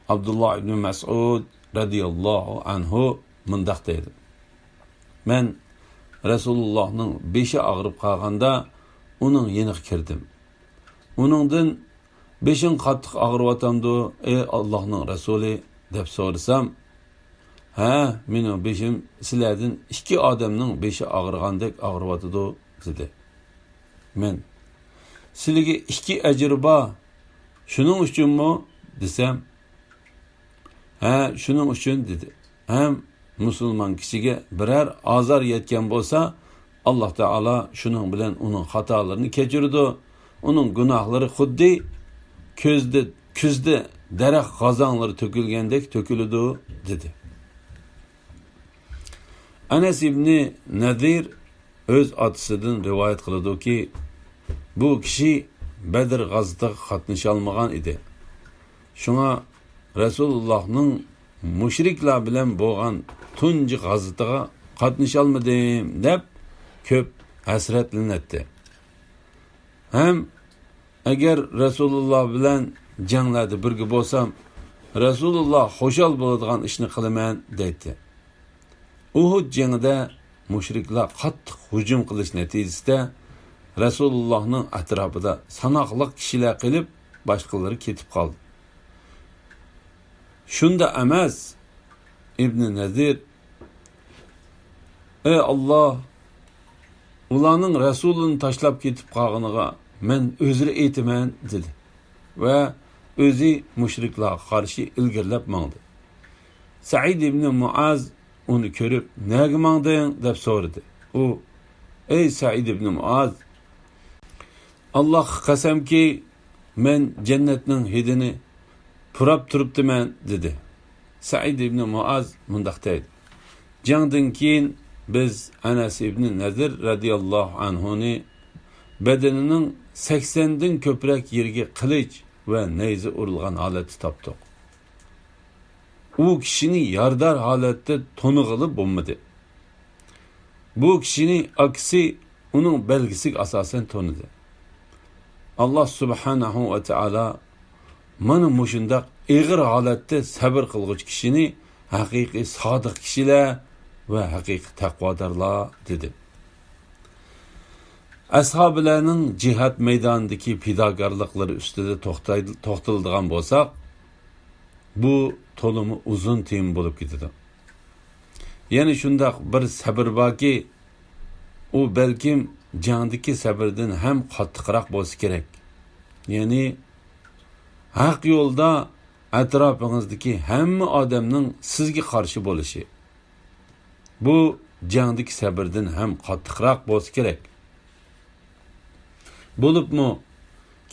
ئابدۇللا ئىبنى مەسئۇد رەزىياللاھۇ ئەنھۇ مۇنداق دەيدۇ: «مەن رەسۇلۇللاھنىڭ بېشى ئاغرىپ قالغاندا ئۇنىڭ يېنىغا كىردىم. ئۇنىڭدىن، بېشىڭ قاتتىق ئاغرىۋاتامدۇ، ئەي ئاللاھنىڭ رەسۇلى؟» دەپ سورىسام، «ھە، مېنىڭ بېشىم سىلەردىن ئىككى ئادەمنىڭ بېشى ئاغرىغاندەك ئاغرىۋاتىدۇ» دېدى. مەن، «سىلىگە ئىككى ئەجىر بار، شۇنىڭ ئۈچۈنمۇ؟» دېسەم، «ھە، شۇنىڭ ئۈچۈن» دېدى. ھەم مۇسۇلمان كىشىگە بىرەر ئازار يەتكەن بولسا، ئاللاھ تائالا شۇنىڭ بىلەن ئۇنىڭ خاتالىرىنى كەچۈرىدۇ. ئۇنىڭ گۇناھلىرى خۇددى كۆزدە، كۈزدە دەرەخ غازاڭلىرى تۆكۈلگەندەك تۆكۈلىدۇ، دېدى. ئەنەس ئىبنى نەزىر ئۆز ئاتىسىدىن رىۋايەت قىلىدۇكى، بۇ كىشى بەدر غازىتىغا قاتنىشالمىغان ئىدى. شۇڭا رەسۇلۇللاھنىڭ مۇشرىكلار بىلەن بولغان تۇنجى غازىتىغا قاتنىشالمىدىم دەپ كۆپ ھەسرەتلىنەتتى. ھەم «ئەگەر رەسۇلۇللا بىلەن جەڭلەردە بىرگە بولسام، رەسۇلۇللا خۇشال بولىدىغان ئىشنى قىلىمەن» دەيتتى. ئۇھۇد جېڭىدە مۇشرىكلار قاتتىق ھۇجۇم قىلىش نەتىجىسىدە، رەسۇلۇللاھنىڭ ئەتراپىدا ساناقلىق كىشىلەر قېلىپ، باشقىلىرى كېتىپ قالدى. شۇندا ئەمەس، ئىبنى نەزىر، «ئەي ئاللاھ، ئۇلارنىڭ رەسۇلىنى تاشلاپ كېتىپ قالغىنىغا مەن ئۆزرە ئېيتىمەن» دېدى ۋە ئۆزى مۇشرىكلارغا قارشى ئىلگىرىلەپ ماڭدى. سەئىد ئىبنى مۇئاز ئۇنى كۆرۈپ، «نەگە ماڭدىڭ؟» دەپ سورىدى. ئۇ، «ئەي سەئىد ئىبنى مۇئاز، ئاللاھقا قەسەمكى، مەن جەننەتنىڭ ھىدىنى پۇراپ تۇرۇپتىمەن» دېدى. سەئىد ئىبنى مۇئاز مۇنداق دەيدۇ: «جەڭدىن كېيىن بىز ئەنەس ئىبنى نەزىر رەزىياللاھۇ ئەنھۇنى بەدىنىنىڭ سەكسەندىن كۆپرەك يېرىگە قىلىچ ۋە نەيزە ئۇرۇلغان ھالەتتە تاپتۇق. ئۇ كىشىنى يارىدار ھالەتتە تونۇغىلى بولمىدى. بۇ كىشىنى ئاكىسى ئۇنىڭ بەلگىسىگە ئاساسەن تونۇدى. ئاللاھ سۇبھانەھۇ ۋە تائالا مانا مۇشۇنداق ئېغىر ھالەتتە سەۋر قىلغۇچى كىشىنى ھەقىقىي سادىق كىشىلەر ۋە ھەقىقىي تەقۋادارلار» دېدى. ئەسھابىلەرنىڭ جىھاد مەيدانىدىكى پىداكارلىقلىرى ئۈستىدە توختاي-، توختىلىدىغان بولساق، بۇ تولىمۇ ئۇزۇن تېما بولۇپ كېتىدۇ. يەنە شۇنداق بىر سەبر باركى، ئۇ بەلكىم جەڭدىكى سەبردىن ھەم قاتتىقراق بولسا كېرەك. يەنى ھەق يولدا ئەتراپىڭىزدىكى ھەممە ئادەمنىڭ سىزگە قارشى بولۇشى. بۇ جەڭدىكى سەبردىن ھەم قاتتىقراق بولسا كېرەك. بولۇپمۇ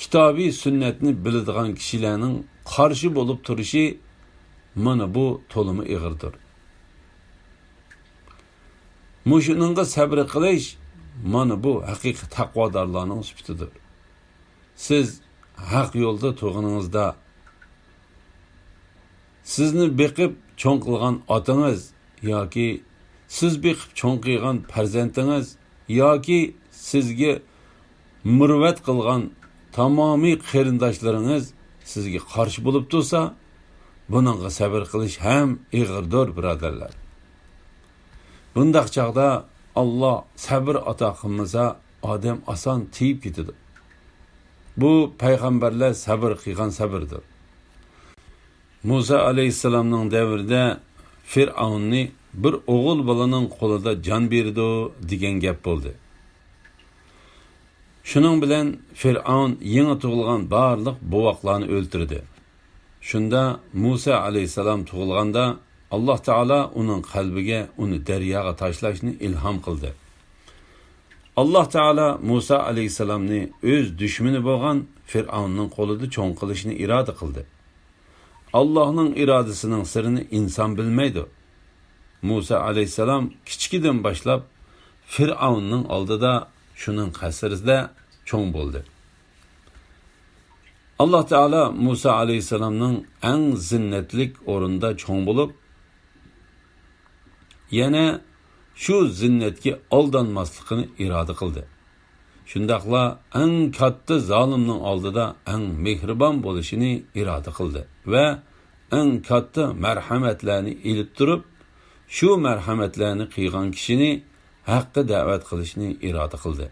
كىتابى سۈننەتنى بىلىدىغان كىشىلەرنىڭ قارشى بولۇپ تۇرۇشى، مانا بۇ تولىمۇ ئېغىردۇر. مۇشۇنىڭغا سەبرى قىلىش، مانا بۇ ھەقىقىي تەقۋادارلارنىڭ سۈپىتىدۇر. سىز ھەق يولدا تۇرغىنىڭىزدا، سىزنى بېقىپ چوڭ قىلغان ئاتىڭىز ياكى سىز بېقىپ چوڭ قىلغان پەرزەنتىڭىز ياكى سىزگە مۇرۇۋۋەت قىلغان تامامىي قېرىنداشلىرىڭىز سىزگە قارشى بولۇپ تۇرسا، بۇنىڭغا سەۋر قىلىش ھەم ئېغىردۇر، بۇرادەرلەر. بۇنداق چاغدا ئاللاھ سەۋر ئاتا قىلمىسا، ئادەم ئاسان تىيىپ كېتىدۇ. بۇ پەيغەمبەرلەر سەۋر قىلغان سەۋردۇر. مۇسا ئەلەيھىسسالامنىڭ دەۋرىدە فىرئەۋننى بىر ئوغۇل بالىنىڭ قولىدا جان بېرىدۇ دېگەن گەپ بولدى. شۇنىڭ بىلەن فىرئەۋن يېڭى تۇغۇلغان بارلىق بوۋاقلارنى ئۆلتۈردى. شۇندا مۇسا ئەلەيھىسسالام تۇغۇلغاندا، ئاللاھ تائالا ئۇنىڭ قەلبىگە ئۇنى دەرياغا تاشلاشنى ئىلھام قىلدى. ئاللاھ تائالا مۇسا ئەلەيھىسسالامنى ئۆز دۈشمىنى بولغان فىرئەۋننىڭ قولىدا چوڭ قىلىشنى ئىرادە قىلدى. ئاللاھنىڭ ئىرادىسىنىڭ سىرىنى ئىنسان بىلمەيدۇ. مۇسا ئەلەيھىسسالام كىچىكىدىن باشلاپ فىرئەۋننىڭ ئالدىدا، شۇنىڭ قەسرىدە چوڭ بولدى. ئاللاھ تائالا مۇسا ئەلەيھىسسالامنىڭ ئەڭ زىننەتلىك ئورۇندا چوڭ بولۇپ، يەنە شۇ زىننەتكە ئالدانماسلىقىنى ئىرادە قىلدى. شۇنداقلا ئەڭ كاتتا زالىمنىڭ ئالدىدا ئەڭ مېھرىبان بولۇشىنى ئىرادە قىلدى ۋە ئەڭ كاتتا مەرھەمەتلەرنى ئېلىپ تۇرۇپ، شۇ مەرھەمەتلەرنى قىلغان كىشىنى ھەققە دەۋەت قىلىشنى ئىرادە قىلدى.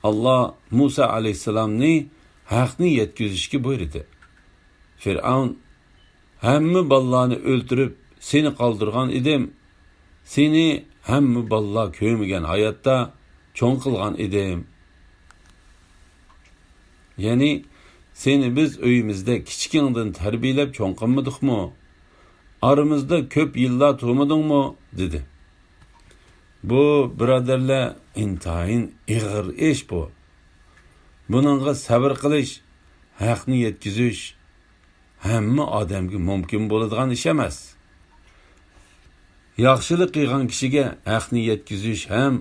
ئاللاھ مۇسا ئەلەيھىسسالامنى ھەقنى يەتكۈزۈشكە بۇيرۇدى. فىرئەۋن، ھەممە بالىلارنى ئۆلتۈرۈپ، سېنى قالدۇرغان ئىدىم. سېنى ھەممە بالىلار كۆرمىگەن ھاياتتا چوڭ قىلغان ئىدىم. يەنى، سېنى بىز ئۆيىمىزدە كىچىكىڭدىن تەربىيەلەپ چوڭ قىلمىدۇقمۇ؟ ئارىمىزدا كۆپ يىللار تۇرمىدىڭمۇ؟ دېدى. بۇ، بۇرادەرلەر، ئىنتايىن ئېغىر ئىش بۇ. بۇنىڭغا سەۋر قىلىش، ھەقنى يەتكۈزۈش، ھەممە ئادەمگە مۇمكىن بولىدىغان ئىش ئەمەس. ياخشىلىق قىلغان كىشىگە ھەقنى يەتكۈزۈش ھەم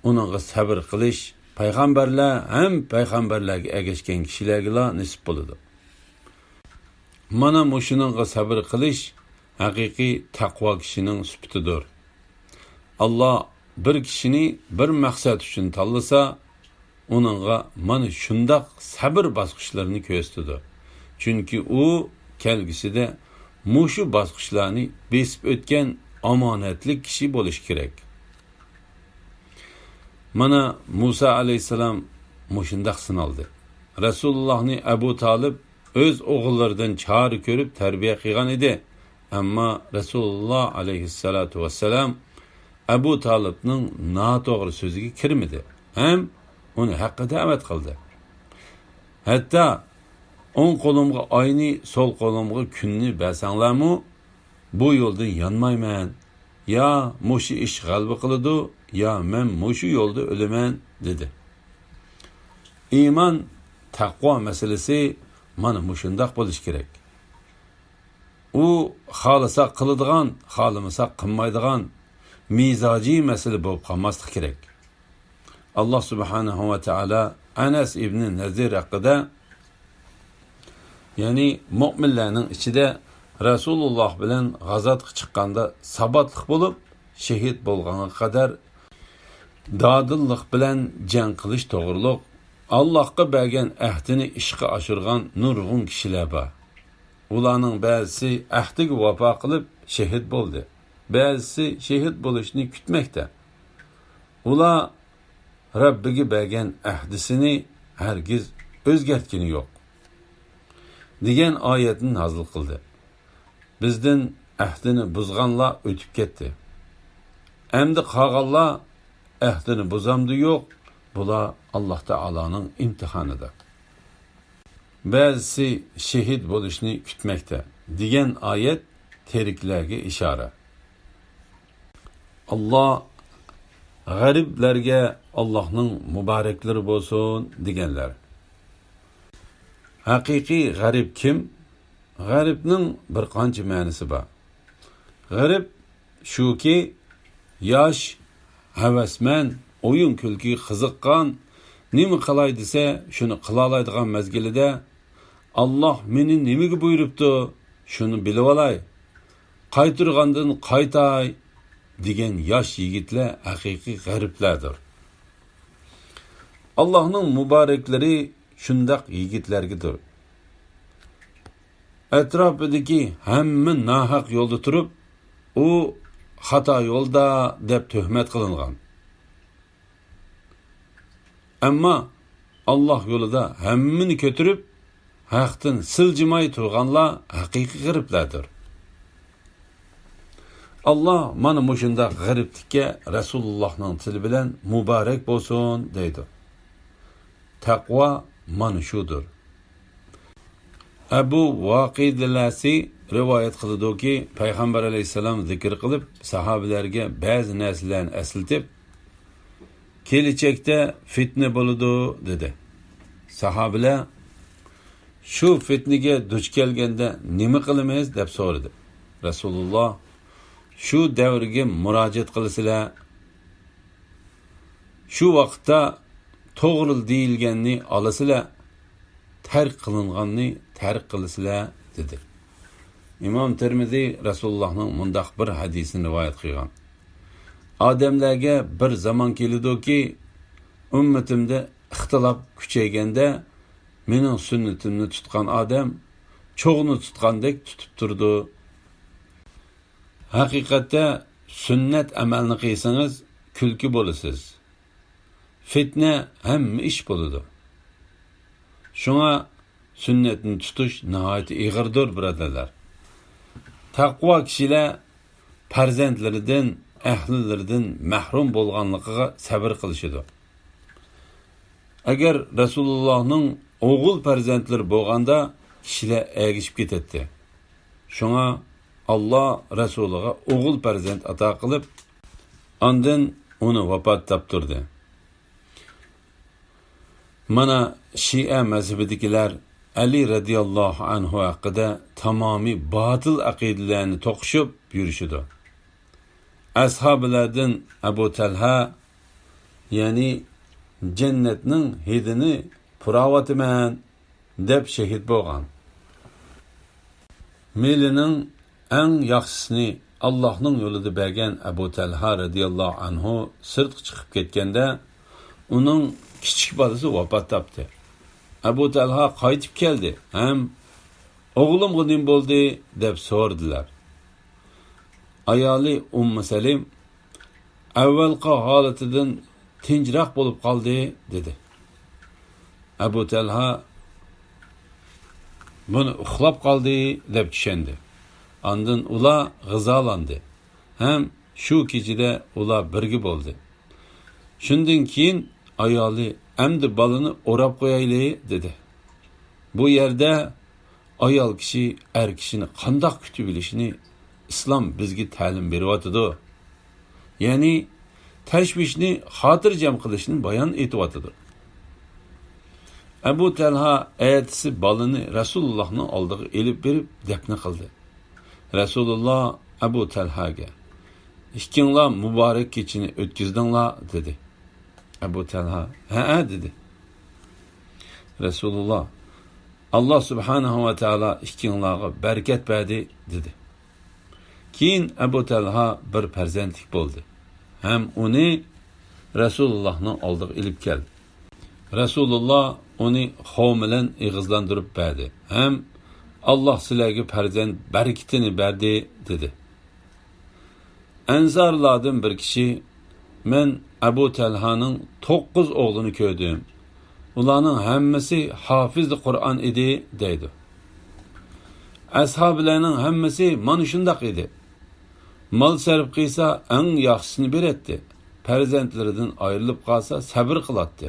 ئۇنىڭغا سەۋر قىلىش پەيغەمبەرلەر ھەم پەيغەمبەرلەرگە ئەگەشكەن كىشىلەرگىلا نېسىپ بولىدۇ. مانا مۇشۇنىڭغا سەۋر قىلىش ھەقىقىي تەقۋا كىشىنىڭ سۈپىتىدۇر. ئاللاھ بىر كىشىنى بىر مەقسەت ئۈچۈن تاللىسا، ئۇنىڭغا مانا شۇنداق سەبر باسقۇچلىرىنى كۆرسىتىدۇ. چۈنكى ئۇ كەلگۈسىدە مۇشۇ باسقۇچلارنى بېسىپ ئۆتكەن ئامانەتلىك كىشى بولۇشى كېرەك. مانا، مۇسا ئەلەيھىسسالام مۇشۇنداق سىنالدى. رەسۇلۇللاھنى ئەبۇ تالىپ ئۆز ئوغۇللىرىدىن چارە كۆرۈپ تەربىيە قىلغان ئىدى. ئەمما رەسۇلۇللا ئەلەيھىسسالاتۇ ۋەسسالام ئەبۇ تالىپنىڭ ناتوغرا سۆزىگە كىرمىدى ھەم ئۇنى ھەققە دەۋەت قىلدى. ھەتتا، «ئوڭ قولۇمغا ئاينى، سول قولۇمغا كۈننى بەرسەڭلارمۇ، بۇ يولدىن يانمايمەن. يا مۇشۇ ئىش غەلىبە قىلىدۇ، يا مەن مۇشۇ يولدا ئۆلىمەن» دېدى. ئىمان، تەقۋا مەسىلىسى مانا مۇشۇنداق بولۇشى كېرەك. ئۇ خالىساق قىلىدىغان، خالىمىساق قىلمايدىغان مىزاجىي مەسىلە بولۇپ قالماسلىقى كېرەك. ئاللا سۇبھانەھۇ ۋە تائالا ئەنەس ئىبنى نەزىر ھەققىدە، يەنى مۆمىنلەرنىڭ ئىچىدە رەسۇلۇللا بىلەن غازاتقا چىققاندا ساباتلىق بولۇپ، شېھىت بولغانغا قەدەر دادىللىق بىلەن جەڭ قىلىش توغرۇلۇق ئاللاھقا بەرگەن ئەھدىنى ئىشقا ئاشۇرغان نۇرغۇن كىشىلەر بار. ئۇلارنىڭ بەزىسى ئەھدىگە ۋاپا قىلىپ شېھىت بولدى، بەزىسى شېھىت بولۇشنى كۈتمەكتە. ئۇلار رەببىگە بەرگەن ئەھدىسىنى ھەرگىز ئۆزگەرتكىنى يوق، دېگەن ئايەتنى نازىل قىلدى. بىزدىن ئەھدىنى بۇزغانلار ئۆتۈپ كەتتى. ئەمدى قالغانلار ئەھدىنى بۇزامدۇ يوق، بۇلار ئاللا تائالانىڭ ئىمتىھانىدا. بەزىسى شېھىت بولۇشنى كۈتمەكتە، دېگەن ئايەت تىرىكلەرگە ئىشارە. ئاللا غەرىبلەرگە ئاللانىڭ مۇبارەكلىرى بولسۇن دېگەنلەر. ھەقىقىي غەرىب كىم؟ غەرىبنىڭ بىر قانچە مەنىسى بار. غەرىب شۇكى، ياش، ھەۋەسمەن، ئويۇن-كۈلكىگە قىزىققان، نېمە قىلاي دېسە، شۇنى قىلالايدىغان مەزگىلىدە، «ئاللا مېنى نېمىگە بۇيرۇپتۇ، شۇنى بىلىۋالاي، قايتۇرغاندىن قايتاي» دېگەن ياش يىگىتلەر ھەقىقىي غەرىبلەردۇر. ئاللانىڭ مۇبارەكلىرى شۇنداق يىگىتلەرگىدۇر. ئەتراپىدىكى ھەممە ناھەق يولدا تۇرۇپ، «ئۇ خاتا يولدا» دەپ تۆھمەت قىلىنغان. ئەمما ئاللا يولىدا ھەممىنى كۆتۈرۈپ، ھەقتىن سىلجىماي تۇرغانلار ھەقىقىي غېرىبلەردۇر. ئاللا مانا مۇشۇنداق غېرىبلىككە رەسۇلۇللانىڭ تىلى بىلەن «مۇبارەك بولسۇن» دەيدۇ. تەقۋا مانا شۇدۇر. ئەبۇ ۋاقىدىلەسى رىۋايەت قىلىدۇكى، پەيغەمبەر ئەلەيھىسسالام زىكىر قىلىپ، ساھابىلەرگە بەزى نەرسىلەرنى ئەسلىتىپ، «كېلىچەكتە فىتنە بولىدۇ» دېدى. ساھابىلەر، «شۇ فىتنىگە دۇچ كەلگەندە نېمە قىلىمىز؟» دەپ سورىدى. رەسۇلۇللا، «شۇ دەۋرگە مۇراجىئەت قىلىسىلەر. شۇ ۋاقىتتا توغرا دېيىلگەننى ئالىسىلەر، تەرك قىلىنغاننى تەرك قىلىسىلەر» دېدى. ئىمام تىرمىزى رەسۇلۇللانىڭ مۇنداق بىر ھەدىسىنى رىۋايەت قىلغان: «ئادەملەرگە بىر زامان كېلىدۇكى، ئۈممىتىمدە ئىختىلاپ كۈچەيگەندە، مېنىڭ سۈننىتىمنى تۇتقان ئادەم چوغنى تۇتقاندەك تۇتۇپ تۇرىدۇ. ھەقىقەتتە سۈننەت ئەمەلنى قىلسىڭىز، كۈلكە بولىسىز. فىتنە ھەممە ئىش بولىدۇ. شۇڭا سۈننەتنى تۇتۇش ناھايىتى ئېغىردۇر، بۇرادەرلەر. تەقۋا كىشىلەر پەرزەنتلىرىدىن، ئەھلىلىرىدىن مەھرۇم بولغانلىقىغا سەۋر قىلىشىدۇ.» ئەگەر رەسۇلۇللانىڭ ئوغۇل پەرزەنتلىرى بولغاندا، كىشىلەر ئەگىشىپ كېتەتتى. شۇڭا ئاللا رەسۇلىغا ئوغۇل پەرزەنت ئاتا قىلىپ، ئاندىن ئۇنى ۋاپات تاپتۇردى. مانا، شىئە مەزھىپىدىكىلەر ئەلى رەزىياللاھۇ ئەنھۇ ھەققىدە تامامىي باتىل ئەقىدىلەرنى توقۇشۇپ يۈرۈشىدۇ. ئەسھابىلەردىن ئەبۇ تەلھە، يەنى «جەننەتنىڭ ھىدىنى پۇراۋاتىمەن» دەپ شېھىت بولغان. مېلىنىڭ ئەڭ ياخشىسىنى ئاللاھنىڭ يولىدا بەرگەن ئەبۇ تەلھا رەزىياللاھۇ ئەنھۇ سىرتقا چىقىپ كەتكەندە، ئۇنىڭ كىچىك بالىسى ۋاپات تاپتى. ئەبۇ تەلھا قايتىپ كەلدى ھەم «ئوغلۇمغا نېمە بولدى؟» دەپ سورىدىلار. ئايالى ئۇممۇ سەلىم «ئەۋۋەلقى ھالىتىدىن تىنچراق بولۇپ قالدى» دېدى. ئەبۇ تەلھا بۇنى «ئۇخلاپ قالدى» دەپ چۈشەندى. ئاندىن ئۇلار غىزالاندى ھەم شۇ كېچىدە ئۇلار بىرگە بولدى. شۇندىن كېيىن ئايالى «ئەمدى بالىنى ئوراپ قويايلى» دېدى. بۇ يەردە ئايال كىشى ئەر كىشىنى قانداق كۈتۈۋېلىشنى ئىسلام بىزگە تەلىم بېرىۋاتىدۇ. يەنى تەشۋىشنى خاتىرجەم قىلىشنى بايان ئېتىۋاتىدۇ. ئەبۇ تەلھا ئەتىسى بالىنى رەسۇلۇللاھنىڭ ئالدىغا ئېلىپ بېرىپ دەپنە قىلدى. رەسۇلۇللا ئەبۇ تەلھاگە: «ئىككىڭلار مۇبارەك كېچىنى ئۆتكۈزدۈڭلار» دېدى. ئەبۇ تەلھا: «ھەئە» دېدى. رەسۇلۇللا: «ئاللا سۇبھانەھۇ ۋە تائالا ئىككىڭلارغا بەرىكەت بەردى» دېدى. كېيىن ئەبۇ تەلھا بىر پەرزەنتلىك بولدى ھەم ئۇنى رەسۇلۇللاھنىڭ ئالدىغا ئېلىپ كەلدى. رەسۇلۇللا ئۇنى خورما بىلەن ئېغىزلاندۇرۇپ بەردى ھەم «ئاللا سىلەرگە پەرزەنت بەرىكىتىنى بەردى» دېدى. ئەنسارلاردىن بىر كىشى: «مەن ئەبۇ تەلھانىڭ توققۇز ئوغلىنى كۆردۈم. ئۇلارنىڭ ھەممىسى ھافىزى قۇرئان ئىدى» دەيدۇ. ئەسھابىلەرنىڭ ھەممىسى مانا شۇنداق ئىدى. مال سەرپ قىلسا ئەڭ ياخشىسىنى بېرەتتى. پەرزەنتلىرىدىن ئايرىلىپ قالسا سەۋر قىلاتتى.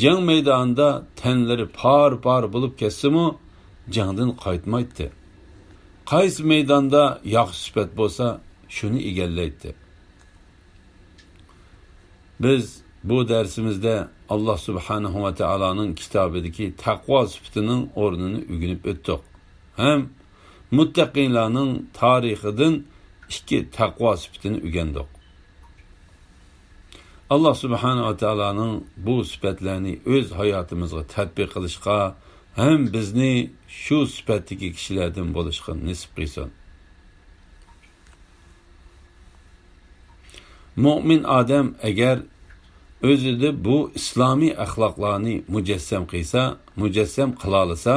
جەڭ مەيدانىدا تەنلىرى پارە-پارە بولۇپ كەتسىمۇ، جەڭدىن قايتمايتتى. قايسى مەيداندا ياخشى سۈپەت بولسا، شۇنى ئىگىلەيتتى. بىز بۇ دەرسىمىزدە ئاللا سۇبھانەھۇ ۋە تائالانىڭ كىتابىدىكى تەقۋا سۈپىتىنىڭ ئورنىنى ئۆگىنىپ ئۆتتۇق ھەم مۇتتەقىنلارنىڭ تارىخىدىن ئىككى تەقۋا سۈپىتىنى ئۆگەندۇق. ئاللا سۇبھانەھۇ ۋە تائالانىڭ بۇ سۈپەتلەرنى ئۆز ھاياتىمىزغا تەتبىق قىلىشقا ھەم بىزنى شۇ سۈپەتتىكى كىشىلەردىن بولۇشقا نېسىپ قىلسۇن. مۆمىن ئادەم ئەگەر ئۆزىدە بۇ ئىسلامىي ئەخلاقلارنى مۇجەسسەم قىلسا، مۇجەسسەم قىلالىسا،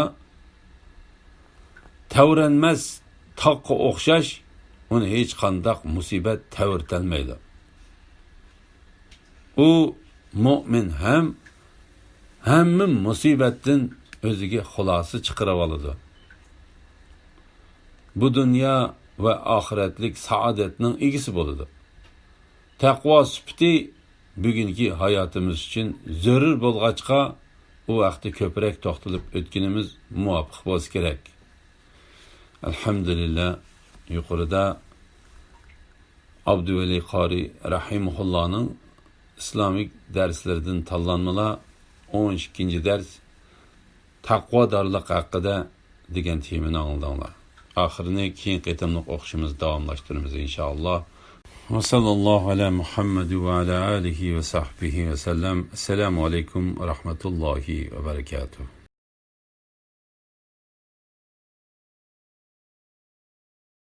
تەۋرەنمەس تاغقا ئوخشاش، ئۇنى ھېچقانداق مۇسىبەت تەۋرىتەلمەيدۇ. ئۇ مۆمىن ھەم ھەممە مۇسىبەتتىن ئۆزىگە خۇلاسە چىقىرىۋالىدۇ. بۇ دۇنيا ۋە ئاخىرەتلىك سائادەتنىڭ ئىگىسى بولىدۇ. تەقۋا سۈپىتى بۈگۈنكى ھاياتىمىز ئۈچۈن زۆرۈر بولغاچقا، ئۇ ھەقتە كۆپرەك توختىلىپ ئۆتكىنىمىز مۇۋاپىق بولسا كېرەك. ئەلھەمدۇلىللا، يۇقىرىدا ئابدۇۋەلى قارى رەھىمەھۇللانىڭ ئىسلامىك دەرسلىرىدىن تاللانمىلار ئون ئىككىنچى دەرس، تەقۋادارلىق ھەققىدە دېگەن تېمىنى ئاڭلىدىڭلار. ئاخىرىنى كېيىنكى قېتىملىق ئوقۇشىمىزدا داۋاملاشتۇرىمىز، ئىنشائاللا. وصلى الله على محمد وعلى آله وصحبه وسلم. السلام عليكم ورحمة الله وبركاته.